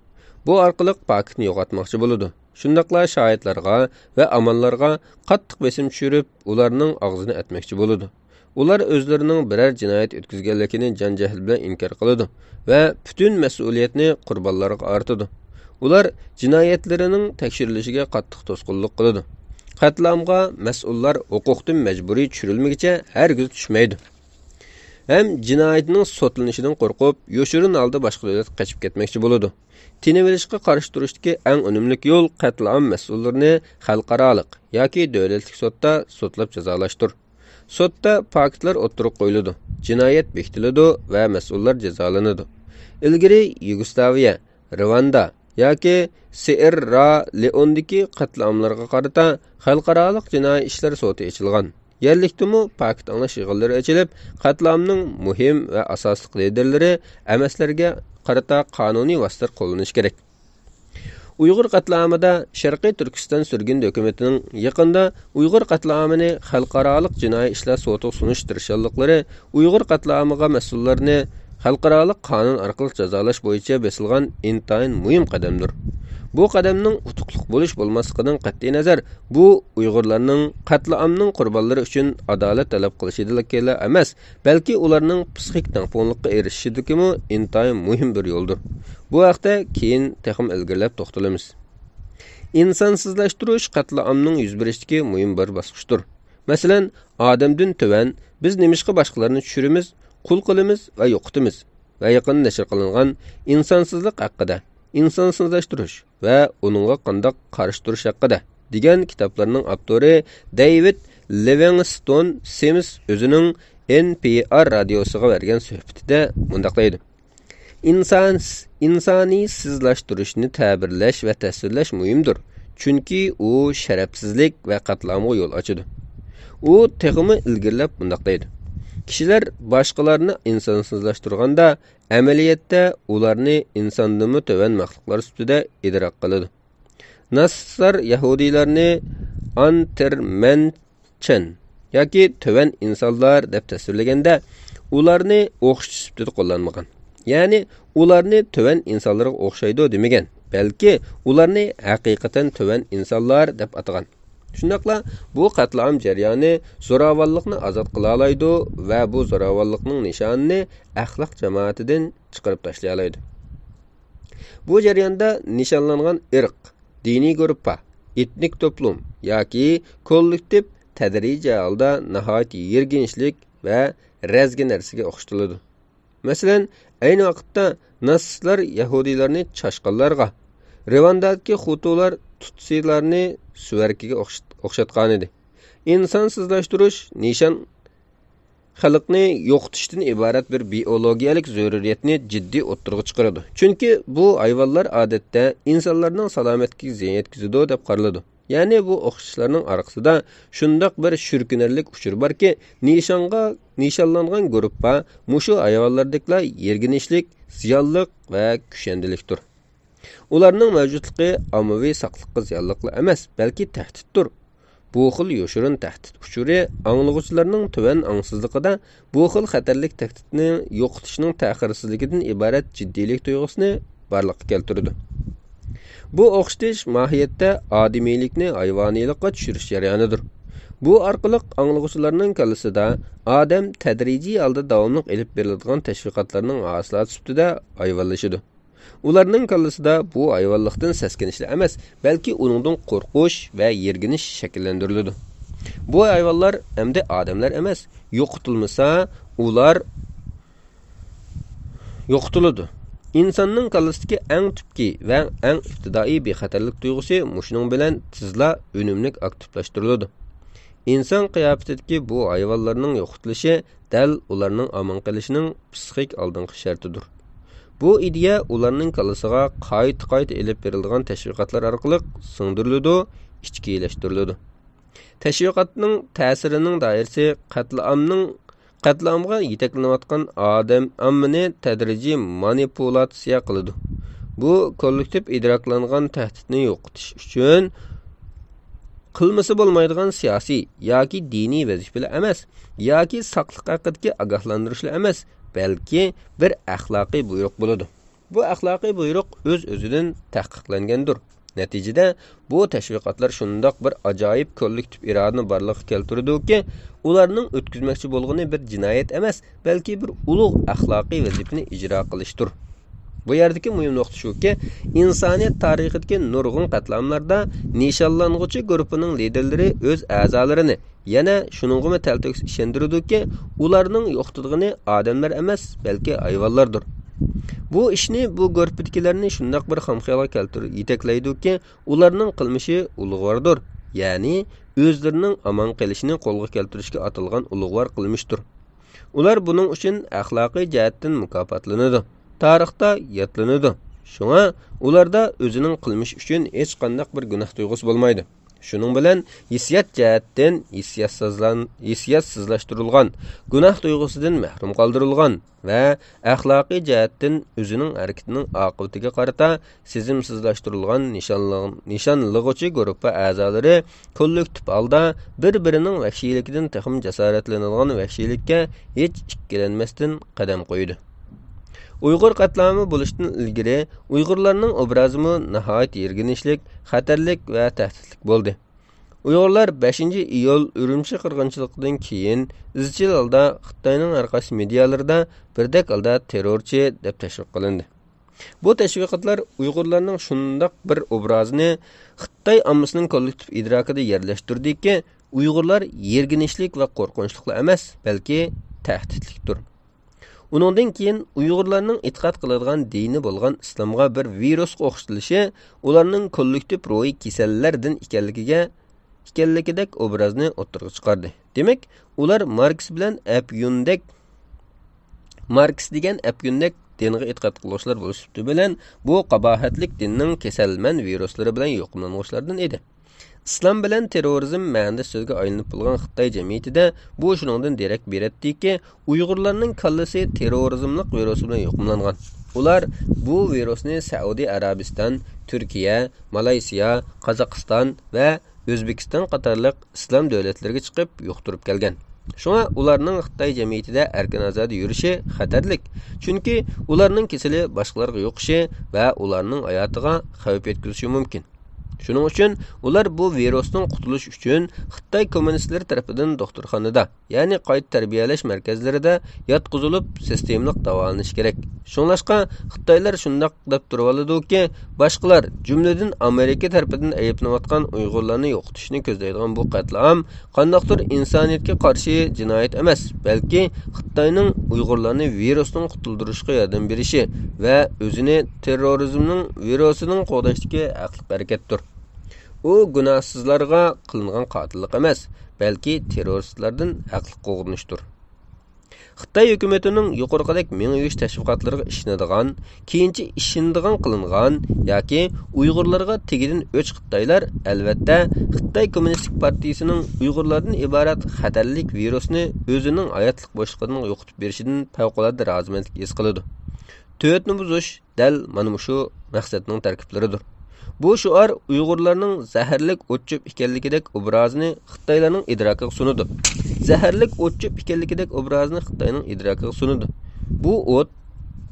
بۇ ئارقىلىق پاكىتنى يوقاتماقچى بولىدۇ. شۇنداقلا شاھىتلارغا ۋە ئامانلارغا قاتتىق بېسىم چۈشۈرۈپ، ئۇلارنىڭ ئاغزىنى ئەتمەكچى بولىدۇ. ئۇلار ئۆزلىرىنىڭ بىرەر جىنايەت ئۆتكۈزگەنلىكىنى جان-جەھلى بىلەن ئىنكار قىلىدۇ ۋە پۈتۈن مەسئۇلىيەتنى قۇربانلارغا ئارتىدۇ. ئۇلار جىنايەتلىرىنىڭ تەكشۈرۈلۈشىگە قاتتىق توسقۇنلۇق قىلىدۇ. قەتلىئامغا مەسئۇللار ھوقۇقتىن مەجبۇرىي چۈشۈرۈلمىگىچە ھەرگىز چۈشمەيدۇ. ھەم جىنايىتىنىڭ سوتلىنىشىدىن قورقۇپ، يوشۇرۇن ھالدا باشقا دۆلەتكە قېچىپ كەتمەكچى بولىدۇ. تىنىۋېلىشقا قارشى تۇرۇشتىكى ئەڭ ئۈنۈملۈك يول قەتلىئام مەسئۇللىرىنى خەلقئارالىق ياكى دۆلەتلىك سوتتا سوتلاپ جازالاشتۇر. سوتتا پاكىتلار ئوتتۇرىغا قويۇلىدۇ، جىنايەت بېكىتىلىدۇ ۋە مەسئۇللار جازالىنىدۇ. ئىلگىرى يۇگوسلاۋىيە، رىۋاندا ياكى سېئېررا لېئوندىكى قەتلىئاملارغا قارىتا خەلقئارالىق جىنايى ئىشلار سوتى ئېچىلغان. يەرلىكتىمۇ پاكىت ئاڭلاش يىغىنلىرى ئېچىلىپ، قەتلىئامنىڭ مۇھىم ۋە ئاساسلىق لىدېرلىرى ئەمەسلەرگە قارىتا قانۇنىي ۋاسىتىلەر قوللىنىشى كېرەك. ئۇيغۇر قەتلىئامىدا شەرقىي تۈركىستان سۈرگۈن ھۆكۈمىتىنىڭ يېقىندا ئۇيغۇر قەتلىئامىنى خەلقئارالىق جىنايى ئىشلار سوتىغا سۇنۇش تىرىشچانلىقلىرى ئۇيغۇر قەتلىئامىغا مەسئۇللارنى خەلقئارالىق قانۇن ئارقىلىق جازالاش بويىچە بېسىلغان ئىنتايىن مۇھىم قەدەمدۇر. بۇ قەدەمنىڭ ئۇتۇقلۇق بولۇش بولماسلىقىدىن قەتئىينەزەر، بۇ ئۇيغۇرلارنىڭ قەتلىئامنىڭ قۇربانلىرى ئۈچۈن ئادالەت تەلەپ قىلىشىدىلا ئەمەس، بەلكى ئۇلارنىڭ پسىخىك تەڭپۇڭلۇققا ئېرىشىشىدىكىمۇ ئىنتايىن مۇھىم بىر يولدۇر. بۇ ھەقتە كېيىن تېخىمۇ ئىلگىرىلەپ توختىلىمىز. ئىنسانسىزلاشتۇرۇش قەتلىئامنىڭ يۈز بېرىشتىكى مۇھىم بىر باسقۇچتۇر. مەسىلەن، ئادەمدىن تۆۋەن، بىز نېمىشقا باشقىلارنى چۈشۈرىمىز، قۇل قىلىمىز ۋە يوقىتىمىز؟ ۋە يېقىندا نەشر قىلىنغان ئىنسانسىزلىق ھەققىدە، ئىنسانسىزلاشتۇرۇش ۋە ئۇنىڭغا قانداق قارشى تۇرۇش ھەققىدە دېگەن كىتابلارنىڭ ئاپتورى دەيۋىد لىۋىڭستون سىمس ئۆزىنىڭ ئېن پى ئار رادىيوسىغا بەرگەن سۆھبىتىدە مۇنداق دەيدۇ: ئىنسان، ئىنسانىيسىزلاشتۇرۇشنى تەبىرلەش ۋە تەسۋىرلەش مۇھىمدۇر، چۈنكى ئۇ شەرەپسىزلىك ۋە قەتلىئامغا يول ئاچىدۇ. ئۇ تېخىمۇ ئىلگىرىلەپ مۇنداق دەيدۇ: كىشىلەر باشقىلارنى ئىنسانسىزلاشتۇرغاندا، ئەمەلىيەتتە ئۇلارنى ئىنساندىنمۇ تۆۋەن مەخلۇقلار سۈپىتىدە ئىدراك قىلىدۇ. ناتسىستلار يەھۇدىيلارنى ئانتېرمېنچەن ياكى تۆۋەن ئىنسانلار دەپ تەسۋىرلىگەندە، ئۇلارنى ئوخشىتىش سۈپىتىدە قوللانمىغان. يەنى ئۇلارنى تۆۋەن ئىنسانلارغا ئوخشايدۇ دېمىگەن، بەلكى ئۇلارنى ھەقىقەتەن تۆۋەن ئىنسانلار دەپ ئاتىغان. شۇنداقلا بۇ قەتلىئام جەريانى زوراۋانلىقنى ئازاد قىلالايدۇ ۋە بۇ زوراۋانلىقنىڭ نىشانىنى ئەخلاق جامائىتىدىن چىقىرىپ تاشلىيالايدۇ. بۇ جەرياندا نىشانلانغان ئىرق، دىنىي گۇرۇپپا، ئېتنىك توپلۇم ياكى كوللېكتىپ تەدرىجىي ھالدا ناھايىتى يىرگىنچلىك ۋە رەزگە نەرسىگە ئوخشىتىلىدۇ. مەسىلەن، ئەينى ۋاقىتتا ناتسىستلار يەھۇدىيلارنى چاشقانلارغا، رىۋاندادىكى خۇتۇلار تۇتسىلارنى سۈۋەركىگە ئوخشىت-، ئوخشاتقانىدى. ئىنسانسىزلاشتۇرۇش نىشان خەلقنى يوقىتىشتىن ئىبارەت بىر بىئولوگىيەلىك زۆرۈرىيەتنى جىددىي ئوتتۇرىغا چىقىرىدۇ. چۈنكى بۇ ھايۋانلار ئادەتتە ئىنسانلارنىڭ سالامەتلىكىگە زىيان يەتكۈزىدۇ دەپ قارىلىدۇ. يەنى بۇ ئوخشىتىشلارنىڭ ئارقىسىدا شۇنداق بىر شۈركۈنەرلىك ئۇچۇر باركى، نىشانغا، نىشانلانغان گۇرۇپپا مۇشۇ ھايۋانلاردەكلا يىرگىنچلىك، زىيانلىق ۋە كۈشەندىلىكتۇر. ئۇلارنىڭ مەۋجۇتلۇقى ئاممىۋى ساقلىققا زىيانلىقلا ئەمەس، بەلكى تەھدىتتۇر. بۇ خىل يوشۇرۇن تەھدىت ئۇچۇرى ئاڭلىغۇچىلارنىڭ تۆۋەن ئاڭسىزلىقىدا بۇ خىل خەتەرلىك تەھدىتنى يوقىتىشنىڭ تەخىرسىزلىكىدىن ئىبارەت جىددىيلىك تۇيغۇسىنى بارلىققا كەلتۈرىدۇ. بۇ ئوخشىتىش ماھىيەتتە ئادىمىيلىكنى ھايۋانىيلىققا چۈشۈرۈش جەريانىدۇر. بۇ ئارقىلىق ئاڭلىغۇچىلارنىڭ كاللىسىدا ئادەم تەدرىجىي ھالدا داۋاملىق ئېلىپ بېرىلىدىغان تەشۋىقاتلارنىڭ ھاسىلاتى سۈپىتىدە ھايۋانلىشىدۇ. ئۇلارنىڭ كاللىسىدا بۇ ھايۋانلىقتىن سەسكىنىشلا ئەمەس، بەلكى ئۇنىڭدىن قورقۇش ۋە يىرگىنىش شەكىللەندۈرۈلىدۇ. بۇ ھايۋانلار ئەمدى ئادەملەر ئەمەس، يوقىتىلمىسا، ئۇلار يوقىتىلىدۇ. ئىنساننىڭ كاللىسىدىكى ئەڭ تۈپكى ۋە ئەڭ ئىپتىدائىي بىخەتەرلىك تۇيغۇسى مۇشۇنىڭ بىلەن تېزلا ئۈنۈملۈك ئاكتىپلاشتۇرۇلىدۇ. ئىنسان قىياپىتىدىكى بۇ ھايۋانلارنىڭ يوقىتىلىشى دەل ئۇلارنىڭ ئامان قېلىشىنىڭ پسىخىك ئالدىنقى شەرتىدۇر. بۇ ئىدىيە ئۇلارنىڭ كاللىسىغا قايتا-قايتا ئېلىپ بېرىلىدىغان تەشۋىقاتلار ئارقىلىق سىڭدۈرۈلىدۇ، ئىچكىرىلەشتۈرۈلىدۇ. تەشۋىقاتنىڭ تەسىرىنىڭ دائىرىسى قەتلىئامنىڭ، قەتلىئامغا يېتەكلىنىۋاتقان ئادەم ئاممىنى تەدرىجىي مانىپۇلاتسىيە قىلىدۇ. بۇ كوللېكتىپ ئىدراكلانغان تەھدىتنى يوقىتىش ئۈچۈن قىلمىسا بولمايدىغان سىياسىي ياكى دىنىي ۋەزىپىلەر ئەمەس، ياكى ساقلىق ھەققىدىكى ئاگاھلاندۇرۇشلار ئەمەس، بەلكى بىر ئەخلاقىي بۇيرۇق بولىدۇ. بۇ ئەخلاقىي بۇيرۇق ئۆز-ئۆزىدىن تەھقىقلەنگەندۇر. نەتىجىدە، بۇ تەشۋىقاتلار شۇنداق بىر ئاجايىپ كوللېكتىپ ئىرادىنى بارلىققا كەلتۈرىدۇكى، ئۇلارنىڭ ئۆتكۈزمەكچى بولغىنى بىر جىنايەت ئەمەس، بەلكى بىر ئۇلۇغ ئەخلاقىي ۋەزىپىنى ئىجرا قىلىشتۇر. بۇ يەردىكى مۇھىم نۇقتا شۇكى، ئىنسانىيەت تارىخىدىكى نۇرغۇن قەتلىئاملاردا نىشانلانغۇچى گۇرۇپپىنىڭ لىدېرلىرى ئۆز ئەزالىرىنى، يەنە شۇنىڭغىمۇ تەلتۆكۈس ئىشەندۈرىدۇكى، ئۇلارنىڭ يوقىتىدىغىنى ئادەملەر ئەمەس، بەلكى ھايۋانلاردۇر. بۇ ئىشنى، بۇ گۇرۇپپىدىكىلەرنى شۇنداق بىر خام خىيالغا كەلتۈر-، يېتەكلەيدۇكى، ئۇلارنىڭ قىلمىشى ئۇلۇغۋاردۇر، يەنى ئۆزلىرىنىڭ ئامان قېلىشىنى قولغا كەلتۈرۈشكە ئاتالغان ئۇلۇغۋار قىلمىشتۇر. ئۇلار بۇنىڭ ئۈچۈن ئەخلاقىي جەھەتتىن مۇكاپاتلىنىدۇ، تارىختا يادلىنىدۇ. شۇڭا ئۇلاردا ئۆزىنىڭ قىلمىشى ئۈچۈن ھېچقانداق بىر گۇناھ تۇيغۇسى بولمايدۇ. شۇنىڭ بىلەن ھېسسىيات جەھەتتىن ھېسسىياتسىزلان-، ھېسسىياتسىزلاشتۇرۇلغان، گۇناھ تۇيغۇسىدىن مەھرۇم قالدۇرۇلغان ۋە ئەخلاقىي جەھەتتىن ئۆزىنىڭ ھەرىكىتىنىڭ ئاقىۋىتىگە قارىتا سېزىمسىزلاشتۇرۇلغان نىشانلىغ-، نىشانلىغۇچى گۇرۇپپا ئەزالىرى كوللېكتىپ ھالدا بىر-بىرىنىڭ ۋەھشىيلىكىدىن تېخىمۇ جاسارەتلىنىدىغان ۋەھشىيلىككە ھېچ ئىككىلەنمەستىن قەدەم قويىدۇ. ئۇيغۇر قەتلىئامى بولۇشتىن ئىلگىرى ئۇيغۇرلارنىڭ ئوبرازىمۇ ناھايىتى يىرگىنچلىك، خەتەرلىك ۋە تەھدىتلىك بولدى. ئۇيغۇرلار بەشىنچى ئىيۇل ئۈرۈمچى قىرغىنچىلىقىدىن كېيىن ئىزچىل ھالدا خىتاينىڭ ھەر قايسى مېدىيالىرىدا بىردەك ھالدا تېررورچى دەپ تەشۋىق قىلىندى. بۇ تەشۋىقاتلار ئۇيغۇرلارنىڭ شۇنداق بىر ئوبرازىنى خىتاي ئاممىسىنىڭ كوللېكتىپ ئىدراكىدا يەرلەشتۈردىكى، ئۇيغۇرلار يىرگىنچلىك ۋە قورقۇنچلۇقلا ئەمەس، بەلكى تەھدىتلىكتۇر. ئۇنىڭدىن كېيىن ئۇيغۇرلارنىڭ ئېتىقاد قىلىدىغان دىنى بولغان ئىسلامغا بىر ۋىرۇسقا ئوخشىتىلىشى ئۇلارنىڭ كوللېكتىپ روھىي كېسەللەردىن ئىكەنلىكىگە، ئىكەنلىكىدەك ئوبرازنى ئوتتۇرىغا چىقاردى. دېمەك، ئۇلار ماركس بىلەن ئەپيۈندەك، ماركس دېگەن ئەپيۈندەك دىنغا ئېتىقاد قىلغۇچىلار بولۇش سۈپىتى بىلەن بۇ قاباھەتلىك دىننىڭ كېسەلمەن ۋىرۇسلىرى بىلەن يۇقۇملانغۇچىلاردىن ئىدى. ئىسلام بىلەن تېررورىزم مەنىدە سۆزگە ئايلىنىپ بولغان خىتاي جەمئىيىتىدە بۇ شۇنىڭدىن دېرەك بېرەتتىكى، ئۇيغۇرلارنىڭ كاللىسى تېررورىزملىق ۋىرۇسى بىلەن يۇقۇملانغان. ئۇلار بۇ ۋىرۇسنى سەئۇدى ئەرەبىستان، تۈركىيە، مالايسىيا، قازاقىستان ۋە ئۆزبېكىستان قاتارلىق ئىسلام دۆلەتلىرىگە چىقىپ يۇقتۇرۇپ كەلگەن. شۇڭا ئۇلارنىڭ خىتاي جەمئىيىتىدە ئەركىن-ئازادە يۈرۈشى خەتەرلىك. چۈنكى ئۇلارنىڭ كېسىلى باشقىلارغا يۇقۇشى ۋە ئۇلارنىڭ ھاياتىغا خەۋپ يەتكۈزۈشى مۇمكىن. شۇنىڭ ئۈچۈن ئۇلار بۇ ۋىرۇستىن قۇتۇلۇش ئۈچۈن خىتاي كوممۇنىستلىرى تەرىپىدىن دوختۇرخانىدا، يەنى قايتا تەربىيەلەش مەركەزلىرىدە ياتقۇزۇلۇپ، سىستېمىلىق داۋالىنىشى كېرەك. شۇڭلاشقا خىتايلار شۇنداق دەپ تۇرۇۋالىدۇكى، باشقىلار، جۈملىدىن ئامېرىكا تەرىپىدىن ئەيىبلىنىۋاتقان ئۇيغۇرلارنى يوقىتىشنى كۆزلەيدىغان بۇ قەتلىئام قانداقتۇر ئىنسانىيەتكە قارشى جىنايەت ئەمەس، بەلكى خىتاينىڭ ئۇيغۇرلارنى ۋىرۇستىن قۇتۇلدۇرۇشقا ياردەم بېرىشى ۋە ئۆزىنى تېررورىزمنىڭ ۋىرۇسىدىن قوغداشتىكى ھەقلىق ھەرىكەتتۇر. ئۇ گۇناھسىزلارغا قىلىنغان قاتىللىق ئەمەس، بەلكى تېررورىستلاردىن ھەقلىق قوغدىنىشتۇر. خىتاي ھۆكۈمىتىنىڭ يۇقىرىقىدەك مېڭە يۇيۇش تەشۋىقاتلىرىغا ئىشىنىدىغان، كېيىنچە ئىشىنىدىغان قىلىنغان ياكى ئۇيغۇرلارغا تېگىدىن ئۆچ خىتايلار، ئەلۋەتتە، خىتاي كوممۇنىستىك پارتىيىسىنىڭ ئۇيغۇرلاردىن ئىبارەت خەتەرلىك ۋىرۇسنى ئۆزىنىڭ ھاياتلىق بوشلۇقىدىن يوقىتىپ بېرىشىدىن پەۋقۇلئاددە رازىمەنلىك ھېس قىلىدۇ. تۆتنى بۇزۇش دەل مانا مۇشۇ مەقسەتنىڭ تەركىبلىرىدۇر. بۇ شوئار ئۇيغۇرلارنىڭ زەھەرلىك ئوت-چۆپ ئىكەنلىكىدەك ئوبرازىنى خىتايلارنىڭ ئىدراكىغا سۇنىدۇ. زەھەرلىك ئوت-چۆپ ئىكەنلىكىدەك ئوبرازىنى خىتاينىڭ ئىدراكىغا سۇنىدۇ. بۇ ئوت،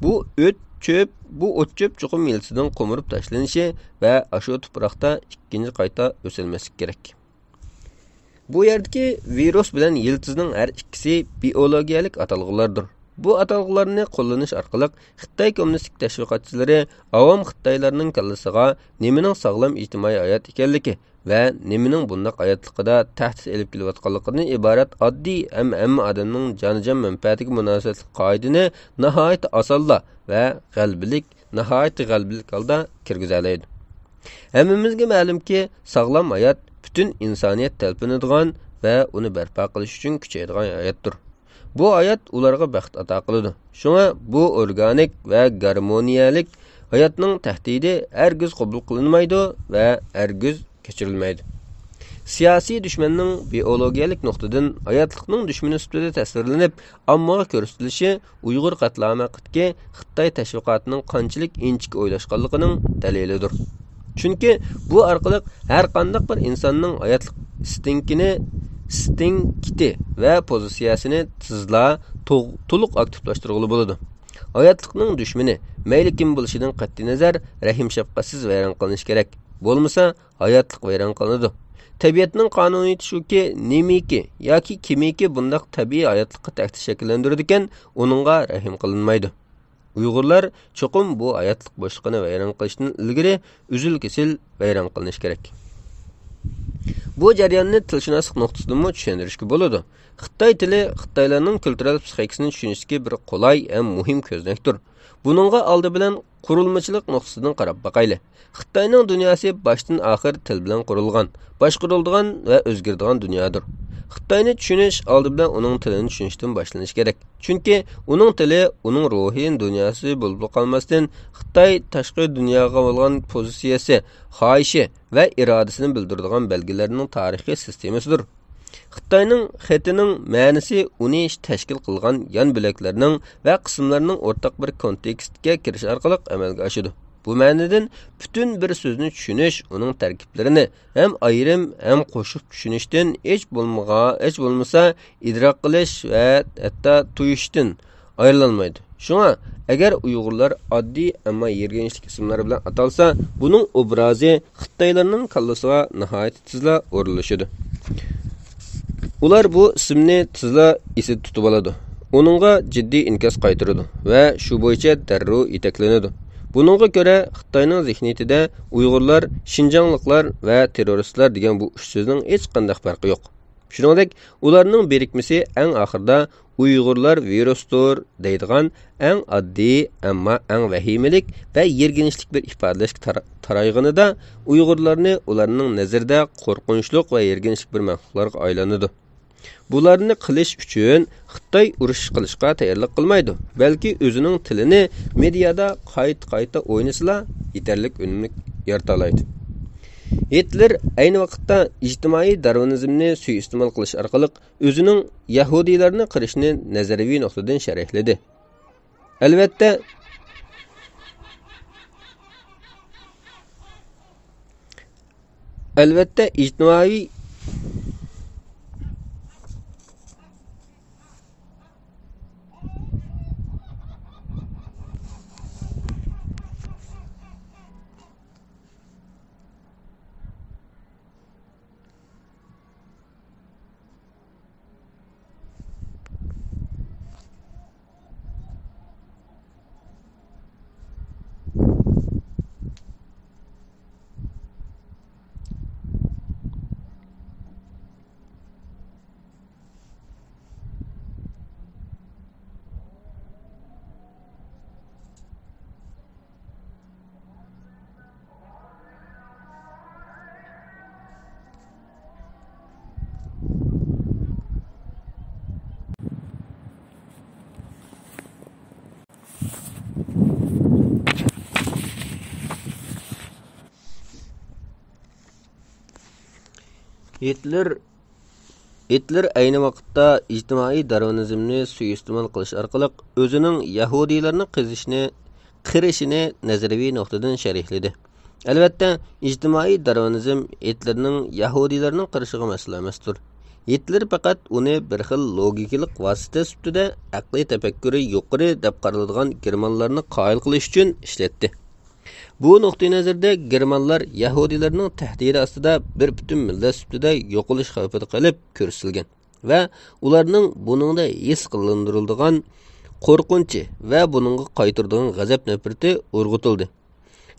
بۇ ئۆت-چۆپ، بۇ ئوت-چۆپ چوقۇم يىلتىزىدىن قومۇرۇپ تاشلىنىشى ۋە ئاشۇ تۇپراقتا ئىككىنچى قايتا ئۆسەلمەسلىكى كېرەك. بۇ يەردىكى ۋىرۇس بىلەن يىلتىزنىڭ ھەر ئىككىسى بىئولوگىيەلىك ئاتالغۇلاردۇر. بۇ ئاتالغۇلارنى قوللىنىش ئارقىلىق خىتاي كوممۇنىستىك تەشۋىقاتچىلىرى ئاۋام خىتايلارنىڭ كاللىسىغا نېمىنىڭ ساغلام ئىجتىمائىي ھايات ئىكەنلىكى ۋە نېمىنىڭ بۇنداق ھاياتلىقىدا تەھدىت ئېلىپ كېلىۋاتقانلىقىدىن ئىبارەت ئاددىي ھەم ھەممە ئادەمنىڭ جانىجان مەنپەئەتىگە مۇناسىۋەتلىك قائىدىنى ناھايىتى ئاسانلا ۋە غەلىبىلىك، ناھايىتى غەلىبىلىك ھالدا كىرگۈزەلەيدۇ. ھەممىمىزگە مەلۇمكى، ساغلام ھايات پۈتۈن ئىنسانىيەت تەلپۈنىدىغان ۋە ئۇنى بەرپا قىلىش ئۈچۈن كۈچەيدىغان ھاياتتۇر. بۇ ھايات ئۇلارغا بەخت ئاتا قىلىدۇ. شۇڭا بۇ ئورگانىك ۋە گارمونىيەلىك ھاياتنىڭ تەھدىتى ھەرگىز قوبۇل قىلىنمايدۇ ۋە ھەرگىز كەچۈرۈلمەيدۇ. سىياسىي دۈشمەننىڭ بىئولوگىيەلىك نۇقتىدىن ھاياتلىقنىڭ دۈشمىنى سۈپىتىدە تەسۋىرلىنىپ، ئاممىغا كۆرسىتىلىشى ئۇيغۇر قەتلىئامى ھەققىدىكى خىتاي تەشۋىقاتىنىڭ قانچىلىك ئىنچىكە ئويلاشقانلىقىنىڭ دەلىلىدۇر. چۈنكى بۇ ئارقىلىق ھەرقانداق بىر ئىنساننىڭ ھاياتلىق ئىستىنكىنى، ئىستىنكتى ۋە پوزىتسىيەسىنى تېزلا، تۇغ-، تولۇق ئاكتىپلاشتۇرغىلى بولىدۇ. ھاياتلىقنىڭ دۈشمىنى، مەيلى كىم بولۇشىدىن قەتئىينەزەر، رەھىم-شەپقەتسىز ۋەيران قىلىنىشى كېرەك. بولمىسا، ھاياتلىق ۋەيران قىلىنىدۇ. تەبىئەتنىڭ قانۇنىيىتى شۇكى، نېمىكى ياكى كىمىكى بۇنداق تەبىئىي ھاياتلىققا تەھدىت شەكىللەندۈرىدىكەن، ئۇنىڭغا رەھىم قىلىنمايدۇ. ئۇيغۇرلار چوقۇم بۇ ھاياتلىق بوشلۇقىنى ۋەيران قىلىشتىن ئىلگىرى ئۈزۈل-كېسىل ۋەيران قىلىنىشى كېرەك. بۇ جەرياننى تىلشۇناسلىق نۇقتىسىدىنمۇ چۈشەندۈرۈشكە بولىدۇ. خىتاي تىلى خىتايلارنىڭ كۈلتۈرەل پسىخىكىسىنى چۈشىنىشتىكى بىر قولاي ھەم مۇھىم كۆزنەكتۇر. بۇنىڭغا ئالدى بىلەن قۇرۇلمىچىلىق نۇقتىسىدىن قاراپ باقايلى. خىتاينىڭ دۇنياسى باشتىن ئاخىر تىل بىلەن قۇرۇلغان، باشقۇرۇلىدىغان ۋە ئۆزگىرىدىغان دۇنيادۇر. خىتاينى چۈشىنىش ئالدى بىلەن ئۇنىڭ تىلىنى چۈشىنىشتىن باشلىنىشى كېرەك. چۈنكى ئۇنىڭ تىلى ئۇنىڭ روھىي دۇنياسى بولۇپلا قالماستىن، خىتاي تاشقى دۇنياغا بولغان پوزىتسىيەسى، خاھىشى ۋە ئىرادىسىنى بىلدۈرىدىغان بەلگىلەرنىڭ تارىخىي سىستېمىسىدۇر. خىتاينىڭ خېتىنىڭ مەنىسى ئۇنى تەشكىل قىلغان يان بۆلەكلەرنىڭ ۋە قىسىملارنىڭ ئورتاق بىر كونتېكستكە كىرىشى ئارقىلىق ئەمەلگە ئاشىدۇ. بۇ مەنىدىن پۈتۈن بىر سۆزنى چۈشىنىش، ئۇنىڭ تەركىبلىرىنى ھەم ئايرىم، ھەم قوشۇپ چۈشىنىشتىن ھېچ بولمىغا-، ھېچ بولمىسا ئىدراك قىلىش ۋە ھەتتا تۇيۇشتىن ئايرىلالمايدۇ. شۇڭا، ئەگەر ئۇيغۇرلار ئاددىي، ئەمما يىرگىنچلىك ئىسىملار بىلەن ئاتالسا، بۇنىڭ ئوبرازى خىتايلارنىڭ كاللىسىغا ناھايىتى تېزلا ئورۇنلىشىدۇ. ئۇلار بۇ ئىسىمنى تېزلا ئېسىدە تۇتۇۋالىدۇ، ئۇنىڭغا جىددىي ئىنكاس قايتۇرىدۇ ۋە شۇ بويىچە دەررۇ يېتەكلىنىدۇ. بۇنىڭغا كۆرە، خىتاينىڭ زېھنىيىتىدە ئۇيغۇرلار، شىنجاڭلىقلار ۋە تېررورىستلار دېگەن بۇ ئۈچ سۆزنىڭ ھېچقانداق پەرقى يوق. شۇنىڭدەك، ئۇلارنىڭ بىرىكمىسى ئەڭ ئاخىرىدا «ئۇيغۇرلار ۋىرۇستۇر» دەيدىغان ئەڭ ئاددىي، ئەمما ئەڭ ۋەھىمىلىك ۋە يىرگىنچلىك بىر ئىپادىلەشكە تارا-، تارايغىنىدا، ئۇيغۇرلارنى ئۇلارنىڭ نەزىرىدە قورقۇنچلۇق ۋە يىرگىنچلىك بىر مەخلۇقلارغا ئايلىنىدۇ. بۇلارنى قىلىش ئۈچۈن خىتاي ئۇرۇش قىلىشقا تەييارلىق قىلمايدۇ، بەلكى ئۆزىنىڭ تىلىنى مېدىيادا قايتا-قايتا ئوينىسىلا، يېتەرلىك ئۈنۈمنى يارىتالايدۇ. گىتلېر ئەينى ۋاقىتتا ئىجتىمائىي دارۋىنىزمنى سۇيىئىستېمال قىلىش ئارقىلىق ئۆزىنىڭ يەھۇدىيلارنى قىرىشىنى نەزەرىيىۋى نۇقتىدىن شەرھلىدى. ئەلۋەتتە، ئەلۋەتتە، ئىجتىمائىي گىتلېر، گىتلېر ئەينى ۋاقىتتا ئىجتىمائىي دارۋىنىزمنى سۇيىئىستېمال قىلىش ئارقىلىق ئۆزىنىڭ يەھۇدىيلارنى قېزىشنى، قىرىشىنى نەزەرىيىۋى نۇقتىدىن شەرھلىدى. ئەلۋەتتە، ئىجتىمائىي دارۋىنىزم گىتلېرنىڭ يەھۇدىيلارنى قىرىشىغا مەسئۇل ئەمەستۇر. گىتلېر پەقەت ئۇنى بىر خىل لوگىكىلىق ۋاسىتە سۈپىتىدە ئەقلىي تەپەككۇرى يۇقىرى دەپ قارىلىدىغان گېرمانلارنى قايىل قىلىش ئۈچۈن ئىشلەتتى. بۇ نۇقتىئىنەزەردە گېرمانلار يەھۇدىيلارنىڭ تەھدىتى ئاستىدا بىر پۈتۈن مىللەت سۈپىتىدە يوقىلىش خەۋپىدە قېلىپ كۆرسىتىلگەن ۋە ئۇلارنىڭ بۇنىڭدا ھېس قىلدۇرۇلىدىغان قورقۇنچى ۋە بۇنىڭغا قايتۇرىدىغان غەزەپ-نەپرىتى ئۇرغۇتۇلدى.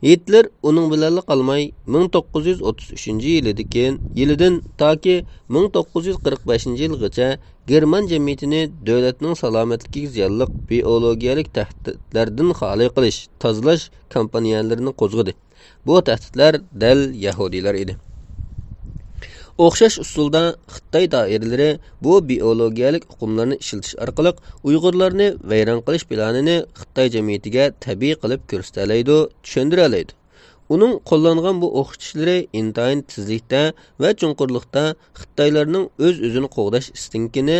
گىتلېر ئۇنىڭ بىلەنلا قالماي، مىڭ توققۇز يۈز ئوتتۇز ئۈچىنچى يىلىدىكى، يىلىدىن تاكى مىڭ توققۇز يۈز قىرىق بەشىنچى يىلغىچە گېرمان جەمئىيىتىنى دۆلەتنىڭ سالامەتلىكىگە زىيانلىق بىئولوگىيەلىك تەھدىتلەردىن خالىي قىلىش، تازىلاش كامپانىيەلىرىنى قوزغىدى. بۇ تەھدىتلەر دەل يەھۇدىيلار ئىدى. ئوخشاش ئۇسۇلدا خىتاي دائىرىلىرى بۇ بىئولوگىيەلىك ئۇقۇملارنى ئىشلىتىش ئارقىلىق ئۇيغۇرلارنى ۋەيران قىلىش پىلانىنى خىتاي جەمئىيىتىگە تەبىئىي قىلىپ كۆرسىتەلەيدۇ، چۈشەندۈرەلەيدۇ. ئۇنىڭ قوللانغان بۇ ئوخشىتىشلىرى ئىنتايىن تېزلىكتە ۋە چوڭقۇرلۇقتا خىتايلارنىڭ ئۆز-ئۆزىنى قوغداش ئىستىنكىنى،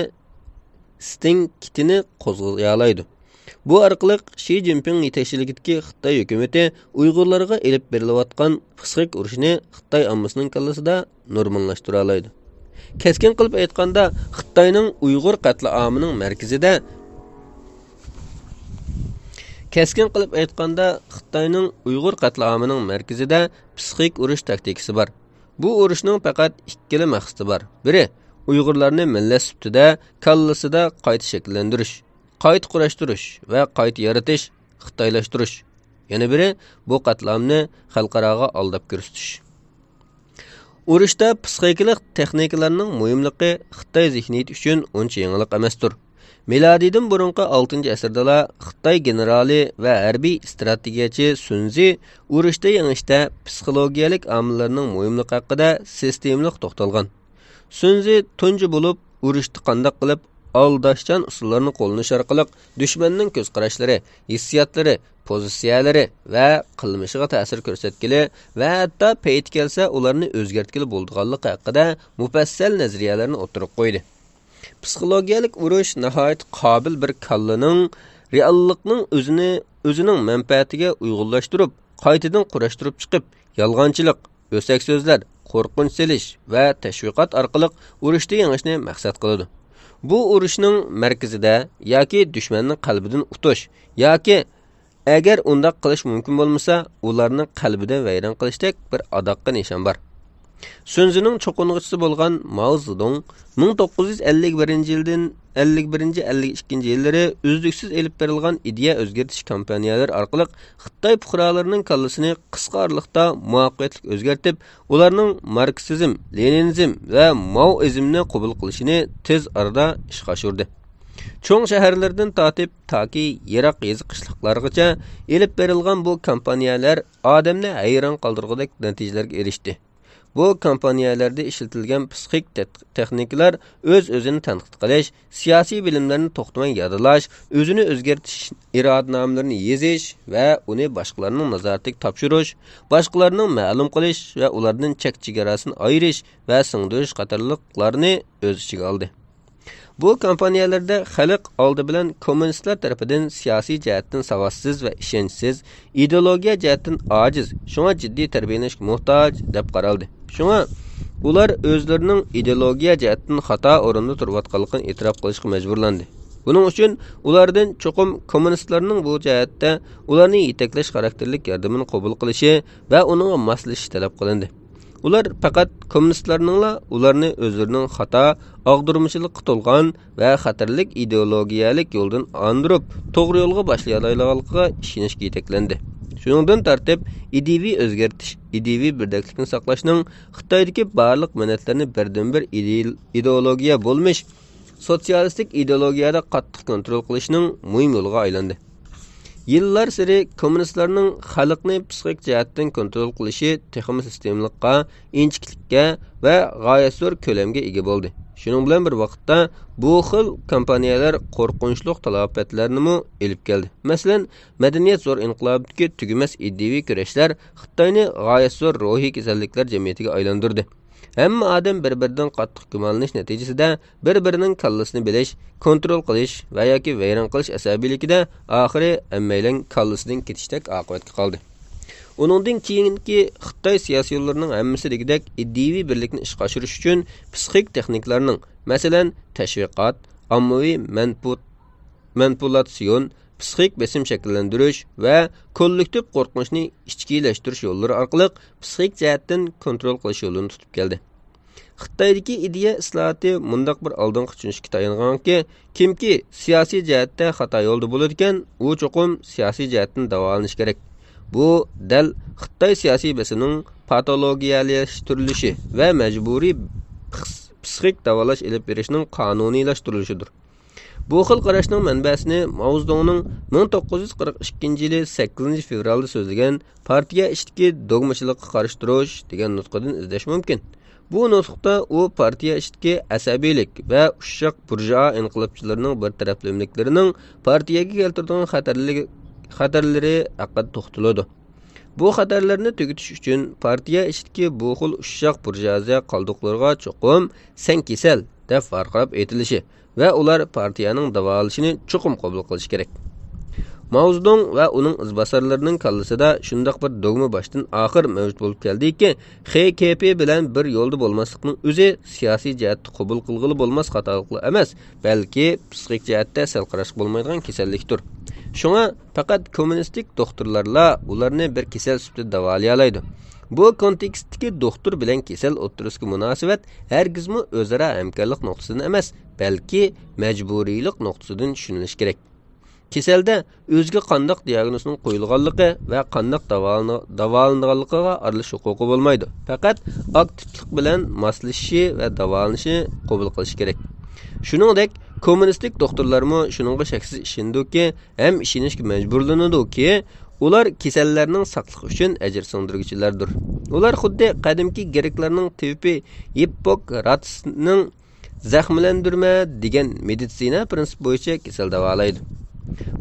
ئىستىنكىتىنى قوزغىيالايدۇ. بۇ ئارقىلىق شى جىنپىڭ يېتەكچىلىكىدىكى خىتاي ھۆكۈمىتى ئۇيغۇرلارغا ئېلىپ بېرىلىۋاتقان پىسخىك ئۇرۇشىنى خىتاي ئاممىسىنىڭ كاللىسىدا نورماللاشتۇرالايدۇ. كەسكىن قىلىپ ئېيتقاندا، خىتاينىڭ ئۇيغۇر قەتلىئامىنىڭ مەركىزىدە، كەسكىن قىلىپ ئېيتقاندا، خىتاينىڭ ئۇيغۇر قەتلىئامىنىڭ مەركىزىدە پىسخىك ئۇرۇش تاكتىكىسى بار. بۇ ئۇرۇشنىڭ پەقەت ئىككىلا مەقسىتى بار. بىرى، ئۇيغۇرلارنى مىللەت سۈپىتىدە كاللىسىدا قايتا شەكىللەندۈرۈش، قايتا قۇراشتۇرۇش ۋە قايتا يارىتىش، خىتايلاشتۇرۇش. يەنە بىرى، بۇ قەتلىئامنى خەلقئاراغا ئالداپ كۆرسىتىش. ئۇرۇشتا پسىخىكىلىق تېخنىكىلارنىڭ مۇھىملىقى خىتاي زېھنىيىتى ئۈچۈن ئۇنچە يېڭىلىق ئەمەستۇر. مىلادىيدىن بۇرۇنقى ئالتىنچى ئەسىردىلا خىتاي گېنېرالى ۋە ھەربىي ئىستراتېگىيەچى سۈنزى ئۇرۇشتا يېڭىشتە پسىخولوگىيەلىك ئامىللارنىڭ مۇھىملىقى ھەققىدە سىستېمىلىق توختالغان. سۈنزى تۇنجى بولۇپ، ئۇرۇشتا قانداق قىلىپ ئالداشچان ئۇسۇللارنى قوللىنىش ئارقىلىق دۈشمەننىڭ كۆز قاراشلىرى، ھېسسىياتلىرى، پوزىتسىيەلىرى ۋە قىلمىشىغا تەسىر كۆرسەتكىلى ۋە ھەتتا پەيتى كەلسە ئۇلارنى ئۆزگەرتكىلى بولىدىغانلىقى ھەققىدە مۇپەسسەل نەزەرىيەلەرنى ئوتتۇرىغا قويدى. پسىخولوگىيەلىك ئۇرۇش ناھايىتى قابىل بىر كاللىنىڭ رېئاللىقنىڭ ئۆزىنى ئۆزىنىڭ مەنپەئەتىگە ئۇيغۇنلاشتۇرۇپ، قايتىدىن قۇراشتۇرۇپ چىقىپ، يالغانچىلىق، ئۆسەك سۆزلەر، قورقۇنچ سېلىش ۋە تەشۋىقات ئارقىلىق ئۇرۇشتا يېڭىشنى مەقسەت قىلىدۇ. بۇ ئۇرۇشنىڭ مەركىزىدە ياكى دۈشمەننى قەلبىدىن ئۇتۇش ياكى، ئەگەر ئۇنداق قىلىش مۇمكىن بولمىسا، ئۇلارنى قەلبىدىن ۋەيران قىلىشتەك بىر ئاداققى نىشان بار. سۈنزىنىڭ چوقۇنغۇچىسى بولغان ماۋ زېدۇڭ مىڭ توققۇز يۈز ئەللىك بىرىنچى يىلدىن ئەللىك بىرىنچى، ئەللىك ئىككىنچى يىللىرى ئۈزلۈكسىز ئېلىپ بېرىلغان ئىدىيە ئۆزگەرتىش كامپانىيەلىرى ئارقىلىق خىتاي پۇقرالىرىنىڭ كاللىسىنى قىسقا ئارىلىقتا مۇۋەپپەقىيەتلىك ئۆزگەرتىپ، ئۇلارنىڭ ماركسىزم، لېنىنىزم ۋە ماۋئىزمنى قوبۇل قىلىشىنى تېز ئارىدا ئىشقا ئاشۇردى. چوڭ شەھەرلەردىن تارتىپ تاكى يىراق يېزا قىشلاقلارغىچە ئېلىپ بېرىلغان بۇ كامپانىيەلەر ئادەمنى ھەيران قالدۇرغۇدەك نەتىجىلەرگە ئېرىشتى. بۇ كامپانىيەلەردە ئىشلىتىلگەن پسىخىك تېت-، تېخنىكىلار ئۆز-ئۆزىنى تەنقىد قىلىش، سىياسىي بىلىملەرنى توختىماي يادلاش، ئۆزىنى ئۆزگەرتىش ئىرادىنامىلىرىنى يېزىش ۋە ئۇنى باشقىلارنىڭ نازارىتىگە تاپشۇرۇش، باشقىلارنىڭ مەلۇم قىلىش ۋە ئۇلاردىن چەك-چېگراسىنى ئايرىش ۋە سىڭدۈرۈش قاتارلىقلارنى ئۆز ئىچىگە ئالدى. بۇ كامپانىيەلەردە خەلق ئالدى بىلەن كوممۇنىستلار تەرىپىدىن سىياسىي جەھەتتىن ساۋاتسىز ۋە ئىشەنچسىز، ئىدېئولوگىيە جەھەتتىن ئاجىز، شۇڭا جىددىي تەربىيەلەشكە موھتاج، دەپ قارالدى. شۇڭا ئۇلار ئۆزلىرىنىڭ ئىدېئولوگىيە جەھەتتىن خاتا ئورۇندا تۇرۇۋاتقانلىقىنى ئېتىراپ قىلىشقا مەجبۇرلاندى. بۇنىڭ ئۈچۈن ئۇلاردىن چوقۇم كوممۇنىستلارنىڭ بۇ جەھەتتە ئۇلارنى يېتەكلەش خاراكتېرلىك ياردىمىنى قوبۇل قىلىشى ۋە ئۇنىڭغا ماسلىشىشى تەلەپ قىلىندى. ئۇلار پەقەت كوممۇنىستلارنىڭلا ئۇلارنى ئۆزلىرىنىڭ خاتا، ئاغدۇرمىچىلىققا تولغان ۋە خەتەرلىك ئىدېئولوگىيەلىك يولدىن ئاندۇرۇپ، توغرا يولغا باشلىيالايدىغانلىقىغا ئىشىنىشكە يېتەكلەندى. شۇنىڭدىن تارتىپ، ئىدىيىۋى ئۆزگەرتىش، ئىدىيىۋى بىردەكلىكنى ساقلاشنىڭ خىتايدىكى بارلىق مىللەتلەرنى بىردىنبىر ئىدېئول-، ئىدېئولوگىيە بولمىش، سوتسىيالىستىك ئىدېئولوگىيەدە قاتتىق كونترول قىلىشنىڭ مۇھىم يولىغا ئايلاندى. يىللارسېرى كوممۇنىستلارنىڭ خەلقنى پسىخىك جەھەتتىن كونترول قىلىشى تېخىمۇ سىستېمىلىققا، ئىنچىكىلىككە ۋە غايەت زور كۆلەمگە ئىگە بولدى. شۇنىڭ بىلەن بىر ۋاقىتتا، بۇ خىل كامپانىيەلەر قورقۇنچلۇق تالاپەتلەرنىمۇ ئېلىپ كەلدى. مەسىلەن، مەدەنىيەت زور ئىنقىلابىدىكى تۈگىمەس ئىدىيىۋى كۈرەشلەر خىتاينى غايەت زور روھىي كېسەللىكلەر جەمئىيىتىگە ئايلاندۇردى. ھەممە ئادەم بىر-بىرىدىن قاتتىق گۇمانلىنىش نەتىجىسىدە، بىر-بىرىنىڭ كاللىسىنى بىلىش، كونترول قىلىش ۋە ياكى ۋەيران قىلىش ئەسەبىيلىكىدە ئاخىرى ھەممەيلەن كاللىسىدىن كېتىشتەك ئاقىۋەتكە قالدى. ئۇنىڭدىن كېيىنكى خىتاي سىياسىيونلىرىنىڭ ھەممىسى دېگۈدەك ئىدىيىۋى بىرلىكنى ئىشقا ئاشۇرۇش ئۈچۈن پسىخىك تېخنىكىلارنىڭ، مەسىلەن، تەشۋىقات، ئاممىۋى مەنپۇ-، مەنپۇلاتسىيون، پسىخىك بېسىم شەكىللەندۈرۈش ۋە كوللېكتىپ قورقۇنچنى ئىچكىلەشتۈرۈش يوللىرى ئارقىلىق پسىخىك جەھەتتىن كونترول قىلىش يولىنى تۇتۇپ كەلدى. خىتايدىكى ئىدىيە ئىسلاھاتى مۇنداق بىر ئالدىنقى چۈشىنىشكە تايانغانكى، كىمكى سىياسىي جەھەتتە خاتا يولدا بولىدىكەن، ئۇ چوقۇم سىياسىي جەھەتتىن داۋالىنىشى كېرەك. بۇ دەل خىتاي سىياسىي بېسىمىنىڭ پاتولوگىيەلەشتۈرۈلۈشى ۋە مەجبۇرىي پىخ-، پسىخىك داۋالاش ئېلىپ بېرىشنىڭ قانۇنىيلاشتۇرۇلۇشىدۇر. بۇ خىل قاراشنىڭ مەنبەسىنى ماۋزېدۇڭنىڭ مىڭ توققۇز يۈز قىرىق ئىككىنچى يىلى سەككىزىنچى فېۋرالدا سۆزلىگەن پارتىيە ئىچىدىكى دوگمىچىلىققا قارشى تۇرۇش دېگەن نۇتقىدىن ئىزدەش مۇمكىن. بۇ نۇتۇقتا ئۇ پارتىيە ئىچىدىكى ئەسەبىيلىك ۋە ئۇششاق بۇرژۇئا ئىنقىلابچىلىرىنىڭ بىر تەرەپلىمىلىكلىرىنىڭ پارتىيەگە كەلتۈرىدىغان خەتەرلىك-، خەتەرلىرى ھەققىدە توختىلىدۇ. بۇ خەتەرلەرنى تۈگىتىش ئۈچۈن پارتىيە ئىچىدىكى بۇ خىل ئۇششاق بۇرژۇئازىيە قالدۇقلىرىغا چوقۇم «سەن كېسەل» دەپ ۋارقىراپ ئېيتىلىشى ۋە ئۇلار پارتىيەنىڭ داۋالىشىنى چوقۇم قوبۇل قىلىشى كېرەك. ماۋزېدۇڭ ۋە ئۇنىڭ ئىزباسارلىرىنىڭ كاللىسىدا شۇنداق بىر دوگما باشتىن ئاخىر مەۋجۇت بولۇپ كەلدىكى، خې كې پې بىلەن بىر يولدا بولماسلىقنىڭ ئۆزى سىياسىي جەھەتتە قوبۇل قىلغىلى بولماس خاتالىقلا ئەمەس، بەلكى پسىخىك جەھەتتە سەل قاراشقا بولمايدىغان كېسەللىكتۇر. شۇڭا پەقەت كوممۇنىستىك دوختۇرلارلا ئۇلارنى بىر كېسەل سۈپىتىدە داۋالىيالايدۇ. بۇ كونتېكستتىكى دوختۇر بىلەن كېسەل ئوتتۇرىسىدىكى مۇناسىۋەت ھەرگىزمۇ ئۆزئارا ھەمكارلىق نۇقتىسىدىن ئەمەس، بەلكى مەجبۇرىيلىق نۇقتىسىدىن چۈشىنىلىشى كېرەك. كېسەلدە ئۆزىگە قانداق دىئاگنوزنىڭ قويۇلغانلىقى ۋە قانداق داۋالىنى-، داۋالىنىدىغانلىقىغا ئارىلىشىش ھوقۇقى بولمايدۇ. پەقەت ئاكتىپلىق بىلەن ماسلىشىشى ۋە داۋالىنىشى قوبۇل قىلىشى كېرەك. شۇنىڭدەك، كوممۇنىستىك دوختۇرلارمۇ شۇنىڭغا شەكسىز ئىشىنىدۇكى، ھەم ئىشىنىشكە مەجبۇرلىنىدۇكى، ئۇلار كېسەللەرنىڭ ساقلىقى ئۈچۈن ئەجىر سىڭدۈرگۈچىلەردۇر. ئۇلار خۇددى قەدىمكى گرېكلارنىڭ تېۋىپى ھىپپوكراتسنىڭ زەخىملەندۈرمە دېگەن مېدىتسىنا پىرىنسىپى بويىچە كېسەل داۋالايدۇ.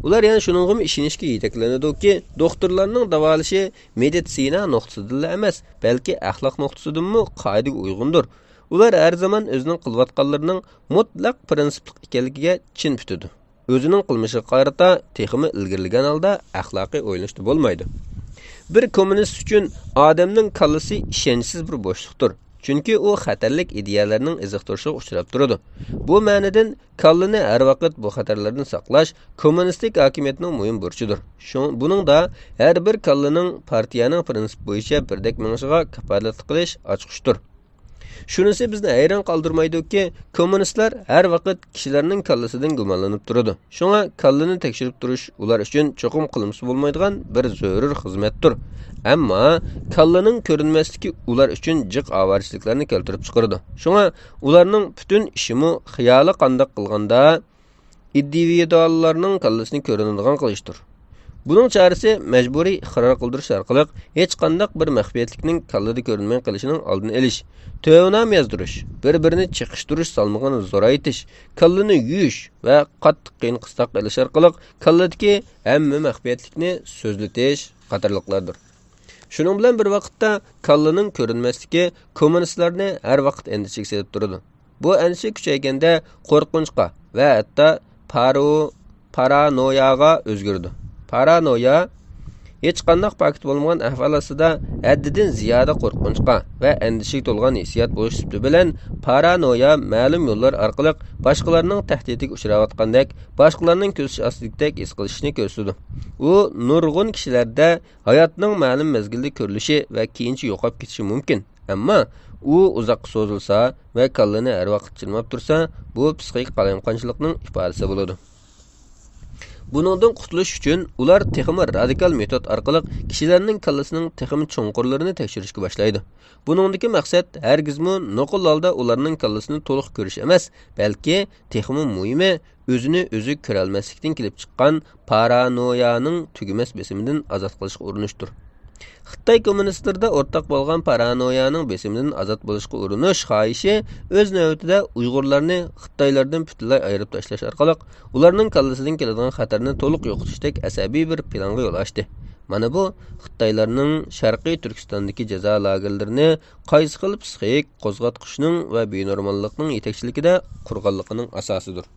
ئۇلار يەنە شۇنىڭغىمۇ ئىشىنىشكە يېتەكلىنىدۇكى، دوختۇرلارنىڭ داۋالىشى مېدىتسىنا نۇقتىسىدىنلا ئەمەس، بەلكى ئەخلاق نۇقتىسىدىنمۇ قائىدىگە ئۇيغۇندۇر. ئۇلار ھەر زامان ئۆزىنىڭ قىلىۋاتقانلىرىنىڭ مۇتلەق پىرىنسىپلىق ئىكەنلىكىگە چىن پۈتىدۇ. ئۆزىنىڭ قىلمىشىغا قارىتا تېخىمۇ ئىلگىرىلىگەن ھالدا ئەخلاقىي ئويلىنىشتا بولمايدۇ. بىر كوممۇنىست ئۈچۈن ئادەمنىڭ كاللىسى ئىشەنچسىز بىر بوشلۇقتۇر. چۈنكى ئۇ خەتەرلىك ئىدىيەلەرنىڭ ئېزىقتۇرۇشىغا ئۇچراپ تۇرىدۇ. بۇ مەنىدىن كاللىنى ھەر ۋاقىت بۇ خەتەرلەردىن ساقلاش كوممۇنىستىك ھاكىمىيەتنىڭ مۇھىم بۇرچىدۇر. شۇ، بۇنىڭدا ھەر بىر كاللىنىڭ پارتىيەنىڭ پىرىنسىپى بويىچە بىردەك مېڭىشىغا كاپالەتلىك قىلىش ئاچقۇچتۇر. شۇنىسى بىزنى ھەيران قالدۇرمايدۇكى، كوممۇنىستلار ھەر ۋاقىت كىشىلەرنىڭ كاللىسىدىن گۇمانلىنىپ تۇرىدۇ. شۇڭا كاللىنى تەكشۈرۈپ تۇرۇش ئۇلار ئۈچۈن چوقۇم قىلمىسا بولمايدىغان بىر زۆرۈر خىزمەتتۇر. ئەمما كاللىنىڭ كۆرۈنمەسلىكى ئۇلار ئۈچۈن جىق ئاۋارىچىلىكلەرنى كەلتۈرۈپ چىقىرىدۇ. شۇڭا ئۇلارنىڭ پۈتۈن ئىشىمۇ خىيالى قانداق قىلغاندا ئىندىۋىدۇئاللارنىڭ كاللىسىنى كۆرۈنىدىغان قىلىشتۇر. بۇنىڭ چارىسى مەجبۇرىي ئىقرار قىلدۇرۇش ئارقىلىق ھېچقانداق بىر مەخپىيەتلىكنىڭ كاللىدا كۆرۈنمەي قېلىشىنىڭ ئالدىنى ئېلىش، تۆۋەنام يازدۇرۇش، بىر-بىرىنى چېقىشتۇرۇش سالمىقىنى زورايتىش، كاللىنى يۇيۇش ۋە قاتتىق قىيىن قىستاق ئېلىش ئارقىلىق كاللىدىكى ھەممە مەخپىيەتلىكنى سۆزلىتىش قاتارلىقلاردۇر. شۇنىڭ بىلەن بىر ۋاقىتتا، كاللىنىڭ كۆرۈنمەسلىكى كوممۇنىستلارنى ھەر ۋاقىت ئەندىشىگە سېلىپ تۇرىدۇ. بۇ ئەندىشە كۈچەيگەندە قورقۇنچقا ۋە ھەتتا پارو-، پارانوياغا ئۆزگىرىدۇ. پارانويا ھېچقانداق پاكىت بولمىغان ئەھۋال ئاستىدا ھەددىدىن زىيادە قورقۇنچقا ۋە ئەندىشىگە تولغان ھېسسىيات بولۇش سۈپىتى بىلەن، پارانويا مەلۇم يوللار ئارقىلىق باشقىلارنىڭ تەھدىتىگە ئۇچراۋاتقاندەك، باشقىلارنىڭ كۆزىتىش ئاستىدىكىدەك ھېس قىلىشنى كۆرسىتىدۇ. ئۇ نۇرغۇن كىشىلەردە ھاياتنىڭ مەلۇم مەزگىلدە كۆرۈلۈشى ۋە كېيىنچە يوقاپ كېتىشى مۇمكىن. ئەمما ئۇ ئۇزاققا سوزۇلسا ۋە كاللىنى ھەر ۋاقىت چىرماپ تۇرسا، بۇ پسىخىك قالايمىقانچىلىقنىڭ ئىپادىسى بولىدۇ. بۇنىڭدىن قۇتۇلۇش ئۈچۈن ئۇلار تېخىمۇ رادىكال مېتود ئارقىلىق كىشىلەرنىڭ كاللىسىنىڭ تېخىمۇ چوڭقۇرلىرىنى تەكشۈرۈشكە باشلايدۇ. بۇنىڭدىكى مەقسەت ھەرگىزمۇ نوقۇل ھالدا ئۇلارنىڭ كاللىسىنى تولۇق كۆرۈش ئەمەس، بەلكى تېخىمۇ مۇھىمى، ئۆزىنى ئۆزى كۆرەلمەسلىكتىن كېلىپ چىققان پارانويانىڭ تۈگىمەس بېسىمىدىن ئازاد قىلىشقا ئۇرۇنۇشتۇر. خىتاي كوممۇنىستلىرىدا ئورتاق بولغان پارانويانىڭ بېسىمىدىن ئازاد بولۇشقا ئۇرۇنۇش خاھىشى ئۆز نۆۋىتىدە ئۇيغۇرلارنى خىتايلاردىن پۈتۈنلەي ئايرىپ تاشلاش ئارقىلىق ئۇلارنىڭ كاللىسىدىن كېلىدىغان خەتەرنى تولۇق يوقىتىشتەك ئەسەبىي بىر پىلانغا يول ئاچتى. مانا بۇ خىتايلارنىڭ شەرقىي تۈركىستاندىكى جازا لاگېرلىرىنى قايسى خىل پسىخىك قوزغاتقۇچنىڭ ۋە بىنورماللىقنىڭ يېتەكچىلىكىدە قۇرغانلىقىنىڭ ئاساسىدۇر.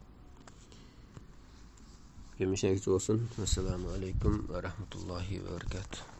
ھەممىڭلارغا بولسۇن. ئەسسالامۇ ئەلەيكۇم ۋە رەھمەتۇللاھى ۋە بەرىكاتۇھ.